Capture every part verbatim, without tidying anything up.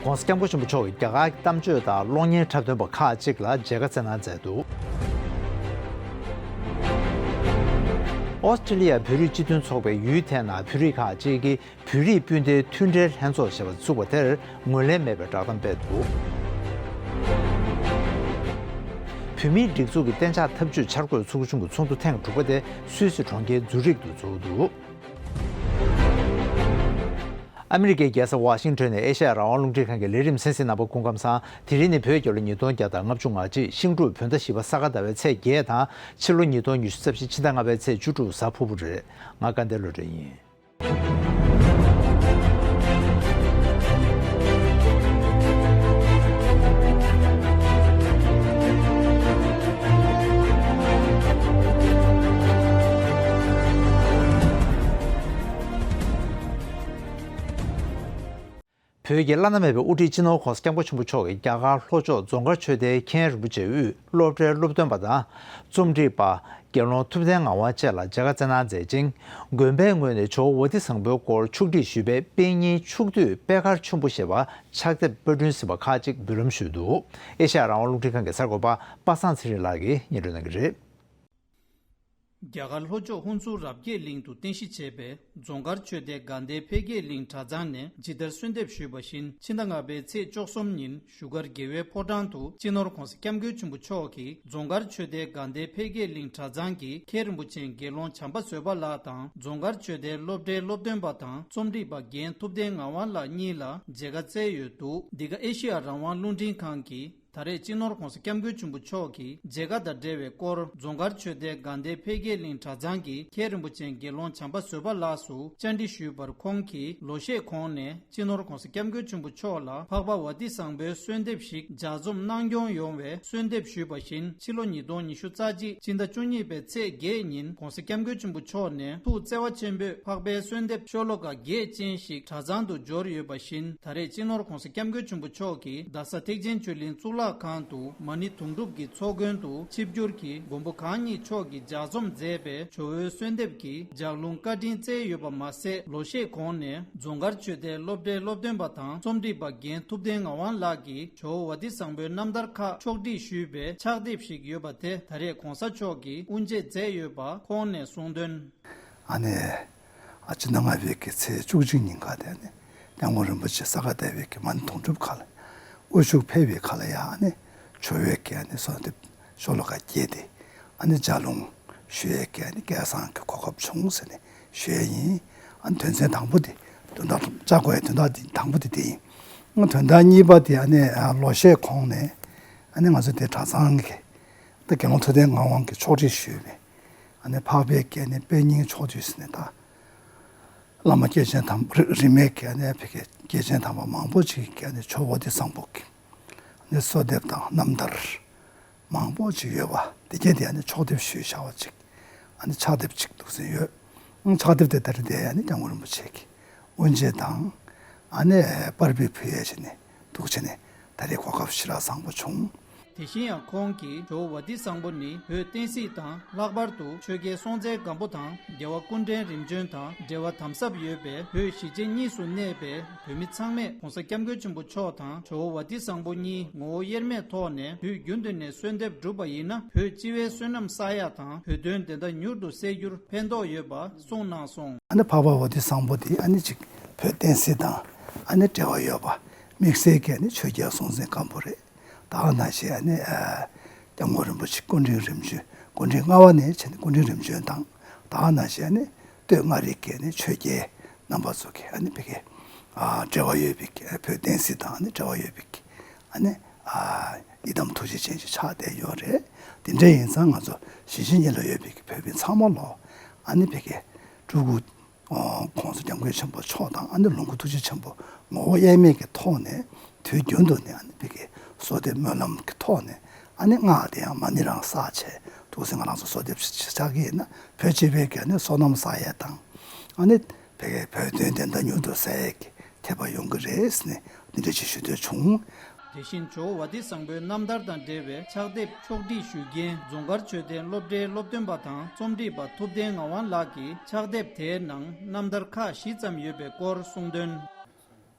༸གོང་ས་༸སྐྱབས་མགོན་ཆེན་པོ་མཆོག་གིས་རྒྱ་གར་གྱི་གཏམ་བརྗོད་དང་གློག་བརྙན་འཁྲབ་སྟོན་པ་ཁག་ཅིག་ལ་མཇལ་ཁ་བསྩལ་གནང་མཛད་འདུག་ཨོ་སི་ཀྲི་ལི་ཡ་བོད་རིགས་སྤྱི་མཐུན་ཚོགས་པའི་ཡུལ་དེ་ནང་བོད་རིགས་ཁག་ཅིག་གིས་བོད་རིགས་སྤུན་ཟླའི་མཐུན་འབྲེལ་ལྷན་ཚོགས་ཞེས་པ་བཙུགས་པ་དེར་ངོས་ལེན་མེད་པའི་བསྒྲགས་གཏམ་སྤེལ་འདུག་བོད་མིའི་སྒྲིག་འཛུགས་ཀྱི་གཏན་འཇགས་ཐབས་ཇུས་འཆར་འགོད་ཚོགས་ཆུང་གི་ཚོགས་འདུ་ཐེངས་དྲུག་པ་དེ་སུད་སི་གྲོང་ཁྱེར་ཛུ་རིག་ཏུ་འཚོགས་འདུག་ཨ་མི་རི་ཀའི་རྒྱལ་ས་ཝ་ཤིང་ཊོན་ནས་ཨེ་ཤ་ཡ་རང་དབང་རླུང་འཕྲིན་ཁང་གི་ལས་རིམ་གསན་གཟིགས་གནང་བར་སྐུ་ཁམས་བཟང་། དེ་རིང་ནི་བོད་རྒྱལ་ལོ་ཉིས་སྟོང་བརྒྱ་དང་ལྔ་བཅུ་ང་གཅིག་ཤིང་འབྲུག་བོད་ཟླ་བཞི་པ་ས་ག་ཟླ་བའི་ཚེས་བརྒྱད་དང་ཕྱི་ལོ་ཉིས་སྟོང་ཉི་ཤུ་རྩ་བཞི་ཕྱི་ཟླ་ལྔ་པའི་ཚེས་བཅུ་དྲུག་གཟའ་ཕུར་བུ་རེད། ང་དགའ་ལྡན་བློ་གྲོས་ཡིན། བོད་ཀྱི་བླ་ན་མེད་པའི་དབུ་ཁྲིད་སྤྱི་ནོར་༸གོང་ས་༸སྐྱབས་མགོན་ཆེན་པོ་མཆོག་གིས་རྒྱ་གར་ལྷོ་ཕྱོགས་རྫོང་དཀར་ཆོས་སྡེའི་མཁན་རིན་པོ་ཆེ་དབུས་སློབ་གྲྭའི་སློབ་སྟོན་པ་དང་རྩོམ་སྒྲིག་པ། དགེ་སློང་ཐུབ་བསྟན་ངག་དབང་བཅས་ལ་མཇལ་ཁ་བསྩལ་གནང་མཛད་ཅིང་། དགོན་པའི་ངོས་ནས་ཇོ་བོ་ཝ་ཏི་བཟང་པོའི་སྐོར་ཕྱོགས་སྒྲིག་ཞུས་པའི་དཔེ་རྙིང་ཕྱོགས་བསྡུས་པད་དཀར་ཆུན་པོ་ཞེས་པ་ཕྱག་དེབ་པར་སྐྲུན་ཟིན་པ་ཁག་ཅིག་འབུལ་ལམ་ཞུས་འདུག་ཨེ་ཤ་ཡ་རང་དབང་རླུང་འཕྲིན་ཁང་གི་གསར་འགོད་པ་པ་སངས་ཚེ་རིང་ལགས་ཀྱིས་སྙན་སྒྲོན་གནང་གི་རེད། རྒྱ་གར་ལྷོ་ཕྱོགས་ཧུན་སུར་རབ་རྒྱས་གླིང་དུ་རྟེན་གཞི་བྱས་པའི་རྫོང་དཀར་ཆོས་སྡེ་དགའ་ལྡན་འཕེལ་རྒྱས་གླིང་གྲྭ་ཚང་ནས་ཇི་ལྟར་གསོལ་འདེབས་ཞུས་པ་བཞིན་ཕྱི་ཟླ་ལྔ་པའི་ཚེས་བཅུ་གསུམ་ཉིན་བཞུགས་སྒར་དགེ་བའི་ཕོ་བྲང་དུ་སྤྱི་ནོར་༸གོང་ས་༸སྐྱབས་མགོན་ཆེན་པོ་མཆོག་གིས་རྫོང་དཀར་ཆོས་སྡེ་དགའ་ལྡན་འཕེལ་རྒྱས་གླིང་གྲྭ་ཚང་གི་མཁན་རིན་པོ་ཆེ་དགེ་སློང་བྱམས་པ་བཟོད་པ་ལགས་དང་རྫོང་དཀར་ཆོས་སྡེའི་སློབ་གྲྭའི་སློབ་སྟོན་པ་དང་རྩོམ་སྒྲིག་པ་རྒན་ཐུབ་བསྟན་ངག་དབང་ལགས་གཉིས་ལ་མཇལ་ཁ་བསྩལ་ཡོད་འདུག་འདི་ག་ཨེ་ཤེ་ཡ་རང་དབང་རླུང་འཕྲིན་ཁང་གིས་ད་རེས་སྤྱི་ནོར་༸གོང་ས་༸སྐྱབས་མགོན་ཆེན་པོ་མཆོག་གིས་མཇལ་ཁ་དང་འབྲེལ་བའི་སྐོར་རྫོང་དཀར་ཆོས་སྡེ་དགའ་ལྡན་འཕེལ་རྒྱས་གླིང་གྲྭ་ཚང་གི་མཁན་རིན་པོ་ཆེ་དགེ་སློང་བྱམས་པ་བཟོད་པ་ལགས་སུ་བཅར་འདྲི་ཞུས་པར། ཁོང་གིས་ལོ་ཤས་གོང་ནས་སྤྱི་ནོར་༸གོང་ས་༸སྐྱབས་མགོན་ཆེན་པོ་མཆོག་ལ་འཕགས་པ་ཝ་ཏི་བཟང་པོའི་གསོལ་འདེབས་ཤིག་ལྗགས་རྩོམ་གནང་སྐྱོང་ཡོང་བའི་གསོལ་འདེབས་ཞུས་པ་བཞིན། ཕྱི་ལོ་ཉིས་སྟོང་ཉི་ཤུ་རྩ་གཅིག་ཕྱི་ཟླ་བཅུ་གཉིས་པའི་ཚེས་བརྒྱད་ཉིན་༸གོང་ས་༸སྐྱབས་མགོན་ཆེན་པོ་མཆོག་ནས་ཐུགས་བརྩེ་བ་ཆེན་པོས་འཕགས་པའི་གསོལ་འདེབས་ཤོ་ལོ་ཀ་བརྒྱད་ཅན་ཞིག་གྲྭ་ཚང་དུ་འབྱོར་ཡོད་པ་བཞིན། ད་རེས་སྤྱི་ནོར་༸གོང་ས་༸སྐྱབས་མགོན་ཆེན་པོ་མཆོག་གིས་རྡ་ས་ཐེག་ཆེན་ཆོས་གླིང་གཙུག་ལག་ཁང་དུ་མ་ཎི་དུང་སྒྲུབ་ཀྱི་ཚོགས་མགོན་དུ་ཆིབས་བསྒྱུར་གྱིས་མགོན་པོ་གང་ཉིད་མཆོག་གིས་ལྗགས་རྩོམ་མཛད་པའི་ཇོ་བོའི་གསོལ་འདེབས་ཀྱི་ལྗགས་ལུང་བཀའ་དྲིན་བསྩལ་ཡོད་པ་མ་ཟད། ལོ་ཤས་གོང་ནས་རྫོང་དཀར་ཆོས་སྡེའི་སློབ་གྲྭའི་སློབ་སྟོན་པ་དང་རྩོམ་སྒྲིག་པ་རྒན་ཐུབ་བསྟན་ངག་དབང་ལགས་ཀྱིས་ཇོ་བོ་ཝ་ཏི་བཟང་པོའི་རྣམ་ཐར་ཁག་ཕྱོགས་སྒྲིག་ཞུས་པའི་ཕྱག་དེབ་ཞིག་ཡོད་པ་དེ་ད་རེས་༸གོང་ས་མཆོག་གིས་དབུ་འབྱེད་མཛད་ཡོད་པ་ཁོང་ནས་གསུངས་དོན། ཨ་ནེ། ཨ་ཅི་ན་ང་བེ་གི་ཚེས་བཅུ་གཅིག་ཉིན་ཁ་དེ་ནི་སྐྱབས་མགོན་རིན་པོ་ཆེ་ས་ག་ཟླ་བའི་གི་མ་ཎི་དུང་སྒྲུབ་ཁ་ལ་དབུ་བཞུགས་ཕེབས་པའི་ཁ་ལ་ཡ་ཨ་ནེ་ཇོ་བོའི་གི་ཨ་ནེ་གསོལ་འདེབས་ཤོ་ལོ་ཀ་བརྒྱད་དེ་ཨ་ནེ་ལྗགས་ལུང་ཞུ་ཡས་གི་ཨ་ནེ་སྐལ་བཟང་གི་གོ་སྐབས་བྱུང་ཟེར་ནས་ཞུ་ཡས་ཡིན། ཨ་ནེ་དོན་ཚན་དང་པོ་དེ་དོན་དག་བཅར་དགོས་ཡས་དོན་དག་དེ་དང་པོ་དེ་དེ་ཡིན། ཨ་དོན་དག་གཉིས་པ་དེ་ཨ་ནེ་ལོ་ཤས་གོང་ནས་ཨ་ནེ་ང་ཚོ་དེ་གྲྭ་ཚང་གི་ད་དགེ་སློང་ཐུབ་བསྟན་ངག་དབང་གིས་ཕྱོགས་སྒྲིག་ཞུས་པའི། ཨ་ནི་འཕགས་པའི་དགེ་བསྙེན་དཔེ་རྙིང་ཕྱོགས་བསྡུས་ཟེར་ནས་ད། བླ་མ་སྐྱེས་ཆེན་དམ་རིས་མེད་ཀྱི་ཨ་ནི་ཕ་གི་སྐྱེས་ཆེན་དམ་པ་མང་པོ་ཅིག་གིས་ཨ་ནི་ཇོ་བོ་ཝ་ཏི་བཟང་པོ་གི་ཨ་ནི་གསོལ་འདེབས་དང་རྣམ་ཐར་མང་པོ་ཅིག་ཡོད་པ་དེ་གྱད་དེ་ཨ་ནི་ཕྱོགས་བསྡུས་ཞུས་བཞག་པ་ཅིག་ཨ་ནི་ཕྱག་དེབ་ཅིག་འདུག་ཟིན་ཡོད། ཨང་ཕྱག་དེབ་དེ་ད་རེས་དེ་ཨ་ནི་སྐྱབས་མགོན་རིན་པོ་ཆེ་གིས་དབུ་འབྱེད་དང་ཨ་ནི་པར་འབུལ་ཕུལ་ཡས་བྱས་ནས་འདུག་བྱས་ནས་ད་རེས་གོ་སྐབས་ཞེ་དྲག་བཟང་པོ་བྱུང་། དེ་བཞིན་ཡང་ཁོང་གིས་ཇོ་བོ་ཝ་ཏི་བཟང་པོ་ནི་བོད་བསྟན་སྲིད་དང་ལྷག་པར་དུ་ཆོས་རྒྱལ་སྲོང་བཙན་སྒམ་པོ་དང་རྒྱལ་བ་སྐུ་ཕྲེང་རིམ་བྱོན་དང་འབྲེལ་བ་དམ་ཟབ་ཡོད་པས། བོད་གཞིས་བྱེས་གཉིས་སུ་གནས་པའི་བོད་མི་ཚང་མས་༸གོང་ས་༸སྐྱབས་མགོན་ཆེན་པོ་མཆོག་དང་ཇོ་བོ་ཝ་ཏི་བཟང་པོ་གཉིས་ངོ་བོ་དབྱེར་མེད་ཐོག་ནས་དུས་རྒྱུན་དུ་ནས་གསོལ་འདེབས་བསྒྲུབས་པ་ཡིན་ན་བོད་སྤྱི་བའི་བསོད་ནམས་བསགས་ཡ་དང་བོད་དོན་བདེན་མཐའ་མྱུར་དུ་གསལ་རྒྱུར་ཕན་ཐོགས་ཡོད་པ་གསུངས་གནང་སོང་། ཨ་ནི་འཕགས་པ་ཝ་ཏི་བཟང་པོ་དེ་ཨ་ནི་ཅིག་བོད་བསྟན་སྲིད་དང་ཨ་ནི་འབྲེལ་བ་ཡོད་པ་དམིགས་བསལ་གྱི་ཨ་ནི་ཆོས་རྒྱལ་སྲོང་བཙན་སྒམ་པོ་རེད། ད་ག་ནང་བཞིན་ཨ་ནི་ཨ་སྐྱབས་མགོན་རིན་པོ་ཆེ་སྐུ་ཕྲེང་རིམ་བྱོན་སྐུ་ཕྲེང་ལྔ་པ་ནས་བྱས་ནས་སྐུ་ཕྲེང་རིམ་བྱོན་དང་ད་ག་ནང་བཞིན་ཨ་ནི་སྟོད་མངའ་རིས་ཀྱི་ཨ་ནི་ཆོས་རྒྱལ་རྣམ་པ་ཚོ་གི་ཨ་ནི་ཕ་གི་ཨ་འབྲེལ་བ་ཡོད་པའི་གི་བོད་བསྟན་སྲིད་དང་ཨ་ནི་འབྲེལ་བ་ཡོད་པའི་གི་ཨ་ནི་ཨ་ཡི་དམ་ཐུགས་རྗེ་ཅན་ཞིག་ཆགས་བསྡད་ཡོད་རེད། དེ་འདྲ་ཡིན་ཙང་ང་ཚོ་གཞིས་བྱེས་གཉིས་ལ་ཡོད་པའི་གི་བོད་མི་ཚང་མ་ལོ་ཨ་ནི་ཕ་གི་སྤྲུལ་སྐུ་ཨོ་༸གོང་ས་༸སྐྱབས་མགོན་ཆེན་པོ་མཆོག་དང་ཨ་ནི་ལོངས་སྐུ་ཐུགས་རྗེ་ཆེན་པོ་ངོ་བོ་དབྱེར་མེད་ཀྱི་ཐོག་ནས་དུས་རྒྱུན་དུ་ནས་ཨ་ནི་ཕ་གི་གསོལ་འདེབས་སྨོན་ལམ་གྱི་ཐོག་ནས་ཨ་ནི་སྔགས་དེ་ཡང་མ་ཎི་རང་བསགས་བྱས་འདུག་ཟེར། ང་རང་ཚོ་གསོལ་འདེབས་ཆགས་ཀྱི་ཡིན་ན་བོད་སྤྱི་པའི་གི་ཨ་ནི་བསོད་ནམས་བསགས་ཡས་དང་ཨ་ནི་ཕ་གི་བོད་དོན་བདེན་མཐའ་མྱུར་དུ་གསལ་ཡས་ཀྱི་ཐེབས་པ་ཡོང་གི་རེད་ཟེར་ནས་འདི་འདྲ་ཅིག་ཞུ་འདོད་བྱུང་། དེ་བཞིན་ཇོ་བོ་ཝ་ཏི་བཟང་པོའི་རྣམ་ཐར་དང་འབྲེལ་བའི་ཕྱག་དེབ་ཕྱོགས་སྒྲིག་ཞུ་མཁན་རྫོང་དཀར་ཆོས་ལྡན་སློབ་གྲྭའི་སློབ་སྟོན་པ་དང་རྩོམ་སྒྲིག་པ་ཐུབ་བསྟན་ངག་དབང་ལགས་ཀྱིས་ཕྱག་དེབ་དེའི་ནང་རྣམ་ཐར་ཁག་བཞི་ཙམ་ཡོད་པའི་སྐོར་གསུངས་དོན།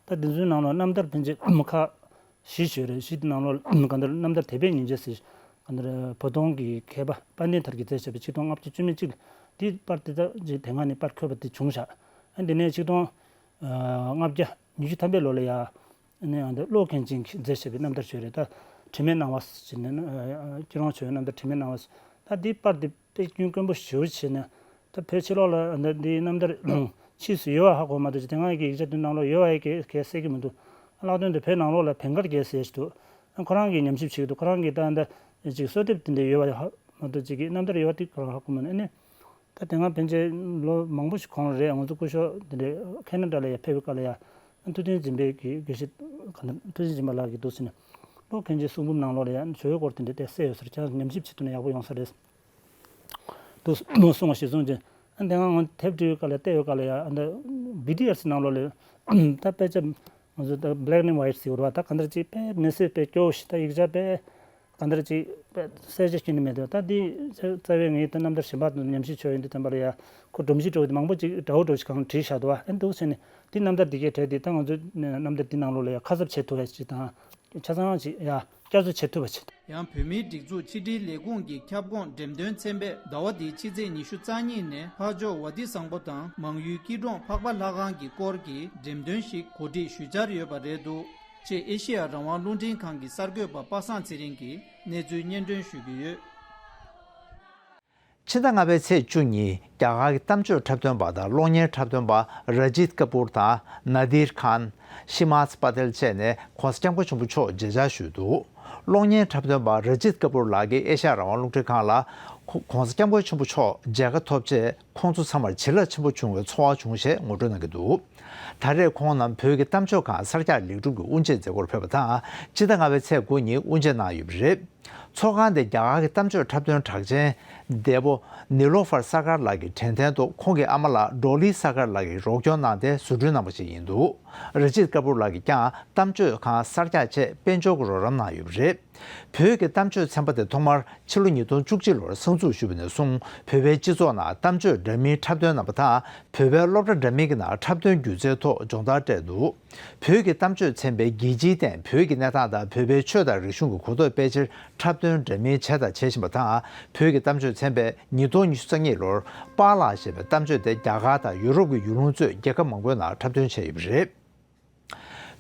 ད་དེ་ཚོའི་ནང་ལ་རྣམ་ཐར་ཕན་ཆད་ཁག་བཞི་ཡོད་རེད། བཞི་དེ་ནང་ལོགས་གང་ལྟར་རྣམ་ཐར་དད་པའི་ཉིན་བྱེད་ཟེར། གང་ལྟར་བོ་དོང་གི་མཁས་པ་དཔལ་ལྡན་ཐར་གྱིས་མཛད་བཞག་པའི་ཆིག་སྟོང་ལྔ་བརྒྱ་བཅུ་མེད་གཅིག་ལ། དེའི་པར་དེ་ད་ཅིག་དེ་སྔ་ནས་པར་འཁོད་པ་དེ་བྱུང་བཞག་ཨ་དེ་ནས་ཆིག་སྟོང་ལྔ་བརྒྱ་ཉི་ཤུ་ཐམ་པའི་ལོ་ལ་ཡ། ཨ་ནི་ཨ་འདི་བློ་མཁན་ཆེན་གྱིས་མཛད་བཞག་པའི་རྣམ་ཐར་ཞིག་རེད། ད་དྲི་མེད་སྣང་བ་ཟེར་ནས་ཨ་ཨ་སྐྱིད་གྲོང་ཆོས་པའི་རྣམ་ཐར་དྲི་མེད་སྣང་བ་ཟེར། ད་འདིའི་པར་འདི་དཔེ་སྐྱོན་དཀོན་པོ་ཞེ་པོ་བྱས་ནས། ད་བོད་ཕྱི་ལོགས་ལ་ཨ་འདི་འདིའི་རྣམ་ཐར་ཕྱིས་སུ་ཡོད་པ་ཧ་གོ་མ་ཐུབ་ཅིག་དེ་སྔ་གི་ཡིག་ཆ་དེ་ནང་ལོགས་ཡོད་པ་ཡི་གེ་གལ་གསལ་གྱི་མི་འདུག་ཨ་ལྷག་དོན་དུ་བོད་ནང་ལོགས་ལ་བན་དཀར་རྒྱལ་ཟེར་ཞིག་འདུག་ཨ་ཁོ་རང་གིས་ཉམས་ཞིབ་བྱེད་ཀྱི་འདུག་ཁོ་རང་གིས་ད་ཨ་འདི་ཅིག་གསོལ་འདེབས་དེ་འདྲ་ཡོད་པ་ཧ་མ་ཐུབ་ཅིག་གི་རྣམ་ཐར་ཡོད་པ་དེ་ཁོ་རང་ཧ་གོ་མ་ནི་ཨ་ནི། ད་དེ་སྔ་ཕན་ཆད་ལོ་མང་པོ་ཞིག་གོང་ལ་རེད། ང་ཚོ་སྐུ་ཞབས་དེ་འདྲའི་ཁེ་ན་ཌ་ལ་ཡ་ཕེབས་པའི་སྐབས་ལ་ཡ། ཐུབ་བསྟན་སྦྱིན་པའི་གི་དགེ་བཤེས་ག་ན་ཐུབ་བསྟན་སྦྱིན་པ་ལགས་ཀྱིས་འདུག་ཟེར་ནས། བློ་མཁན་ཆེན་གསུང་འབུམ་ནང་ལོགས་ལ་ཡ་ཇོ་བོའི་སྐོར་དེ་འདྲའི་དེ་གསལ་ཡོད་ཟེར། ཁྱེད་རང་ཉམས་ཞིབ་བྱེད་ཐུབ་ན་ཡག་པོ་ཡོང་ས་རེད། འདུག་གསུངས་པ་ཞིག་གསུངས་ཀྱི། ཨ་དེ་སྔ་ང་དེབ་འབྲི་བའི་སྐབས་ལ་བལྟས་པའི་སྐབས་ལ་ཡ་ཨ་འདི་བི་ཌི་ཨེ་སི་ནང་ལོགས་ལ་ད་དཔེ་ཆ་ང་ཚོ་ད་black and white ཟེར་བ་ད་ག་འདྲ་ཅིག་དཔེ་མི་སྲིད་དཔེ་སྐྱོ་བོ་ཞིག་ད་ཡིག་ཆ་དཔེ། གང་ལྟར་ཅིག་གསལ་ཆ་ཤེས་ནི་མེད་དོ། ད་འདི་རྩ་བའི་ངའི་ད་རྣམ་ཐར་གཞན་པ་དང་ཉམས་ཞིབ་བྱས་ཡོད་འདི་ཙམ་པ་ལ་ཡ་ཁོ་སྒྲོམ་གཞི་འདྲ་བོ་དེ་མང་པོ་ཅིག་འདྲ་བོ་འདྲ་བོ་ཞིག་གང་བྲིས་བཞག་འདུག་བ། ཨེ་འདུག་ཟེར་ནས་འདི་རྣམ་ཐར་འདི་གའི་གྲས་འདི་ད་ང་ཚོའི་རྣམ་ཐར་འདི་ནང་ལོགས་ལ་ཡ་ཁ་གསབ་བྱེད་ཐུབ་པ་ཞིག་དང་ཆ་ཚང་ཞིག་ཡ་བསྐྱར་བཟོ་བྱེད་ཐུབ་པ་ཞིག་ཡང་བོད་མིའི་སྒྲིག་འཛུགས་ཕྱི་དྲིལ་ལས་ཁུངས་ཀྱི་ཁྱབ་ཁོངས་འགྲེམས་སྟོན་ཚན་པས་ཟླ་བ་འདིའི་ཕྱི་ཚེས་ཉི་ཤུ་རྩ་གཉིས་ནས་འཕགས་མཆོག་ཝ་ཏི་བཟང་པོ་དང་མང་ཡུལ་སྐྱིད་གྲོང་འཕགས་པ་ལྷ་ཁང་གི་སྐོར་གྱི་འགྲེམས་སྟོན་ཞིག་གོ་སྒྲིག་ཞུས་འཆར་ཡོད་པ་རེད་འདུག་ཅེས་ཨེ་ཤེ་ཡ་རང་དབང་རླུང་འཕྲིན་ཁང་གི་གསར་འགོད་པ་པ་སངས་ཚེ་རིང་གིས་གནས་ཚུལ་སྙན་སྒྲོན་ཞུ་གི་ཡོད། ཕྱི་ཟླ་ལྔ་པའི་ཚེས་བཅུ་ཉིན་རྒྱ་གར་གྱི་གཏམ་བརྗོད་འཁྲབ་སྟོན་པ་དང་གློག་བརྙན་འཁྲབ་སྟོན་པ་ར་ཇིད་ཀ་པུར་དང་ན་དིར་ཁཱན། ཤི་མཱས་པ་ཏེལ་བཅས་ནས་༸གོང་ས་༸སྐྱབས་མགོན་ཆེན་པོ་མཆོག་མཇལ་བཅར་ཞུས་འདུག་གློག་བརྙན་འཁྲབ་སྟོན་པ་ར་ཇིད་ཀ་པུར་ལགས་ཀྱིས་ཨེ་ཤ་ཡ་རང་དབང་རླུང་འཕྲིན་ཁང་ལ། ༸གོང་ས་༸སྐྱབས་མགོན་ཆེན་པོ་མཆོག་མཇལ་ཁ་ཐོབ་རྗེས་ཁོང་ཚོ་ཚང་མར་བྱིན་རླབས་ཆེན་པོ་བྱུང་བའི་ཚོར་བ་བྱུང་ཞེས་ངོ་སྤྲོད་གནང་གི་འདུག་ད་རེས་ཁོང་རྣམས་བོད་ཀྱི་གཏམ་བརྗོད་ཁང་གསར་རྒྱག་ལེགས་གྲུབ་ཀྱི་དབུ་འབྱེད་མཛད་སྒོར་ཕེབས་པ་དང་། སྤྱི་ཟླ་ལྔ་པའི་ཚེས་དགུ་ཉིན་དབུ་འབྱེད་གནང་ཡོད་པ་རེད། ཚོགས་ཁང་དེ་རྒྱ་གར་གྱི་གཏམ་བརྗོད་འཁྲབ་སྟོན་གྲགས་ཅན་འདས་པོ་ནི་ལོ་ཧྥར་སར་ཀར་ལགས་ཀྱི་དྲན་རྟེན་དུ་ཁོང་གི་ཨ་མ་ལགས་ཌོ་ལི་སར་ཀར་ལགས་ཀྱིས་རོགས་སྐྱོར་གནང་སྟེ་བཟོ་སྐྲུན་གནང་པ་ཞིག་ཡིན་འདུག་ར་ཇིད་ཀ་པུར་ལགས་ཀྱིས་ཀྱང་གཏམ་བརྗོད་ཁང་གསར་རྒྱག་ཆེད་དཔལ་འབྱོར་གྱི་རོགས་རམ་གནང་ཡོད་པ་རེད། བོད་ཀྱི་གཏམ་བརྗོད་ཚན་པ་དེ་ཐོག་མར་ཕྱི་ལོ་ཉིས་སྟོང་བཅུ་གཅིག་ལོར་གསར་འཛུགས་ཞུས་པ་ནས་བཟུང་བོད་པའི་སྤྱི་ཚོགས་ནང་གཏམ་བརྗོད་འདྲ་མིན་འཁྲབ་སྟོན་གནང་པ་དང་། བོད་པའི་སློབ་གྲྭ་འདྲ་མིན་གྱི་ནང་འཁྲབ་སྟོན་སྒྱུ་རྩལ་ཐོག་སྦྱོང་བརྡར་སྤྲད་འདུག་བོད་ཀྱི་གཏམ་བརྗོད་ཚན་པས་རྒྱལ་སྤྱིའི་སྟེང་བོད་ཀྱི་གནས་སྟངས་དང་བོད་པའི་ཆོས་དང་རིག་གཞུང་གི་གོ་རྟོགས་སྤེལ་ཕྱིར་འཁྲབ་སྟོན་འདྲ་མིན་བྱས་དང་བྱེད་བཞིན་པ་དང་། བོད་ཀྱི་གཏམ་བརྗོད་ཚན་པས་ཉིས་སྟོང་ཉི་ཤུ་རྩ་གཉིས་ལོར་པཱ་ལགས་ཞེས་པའི་གཏམ་བརྗོད་དེ་རྒྱ་གར་དང་ཡུ་རོབ་ཀྱི་ཡུལ་ལུང་གཙོས་རྒྱལ་ཁབ་མང་པོའི་ནང་འཁྲབ་སྟོན་བྱས་ཡོད་པ་རེད།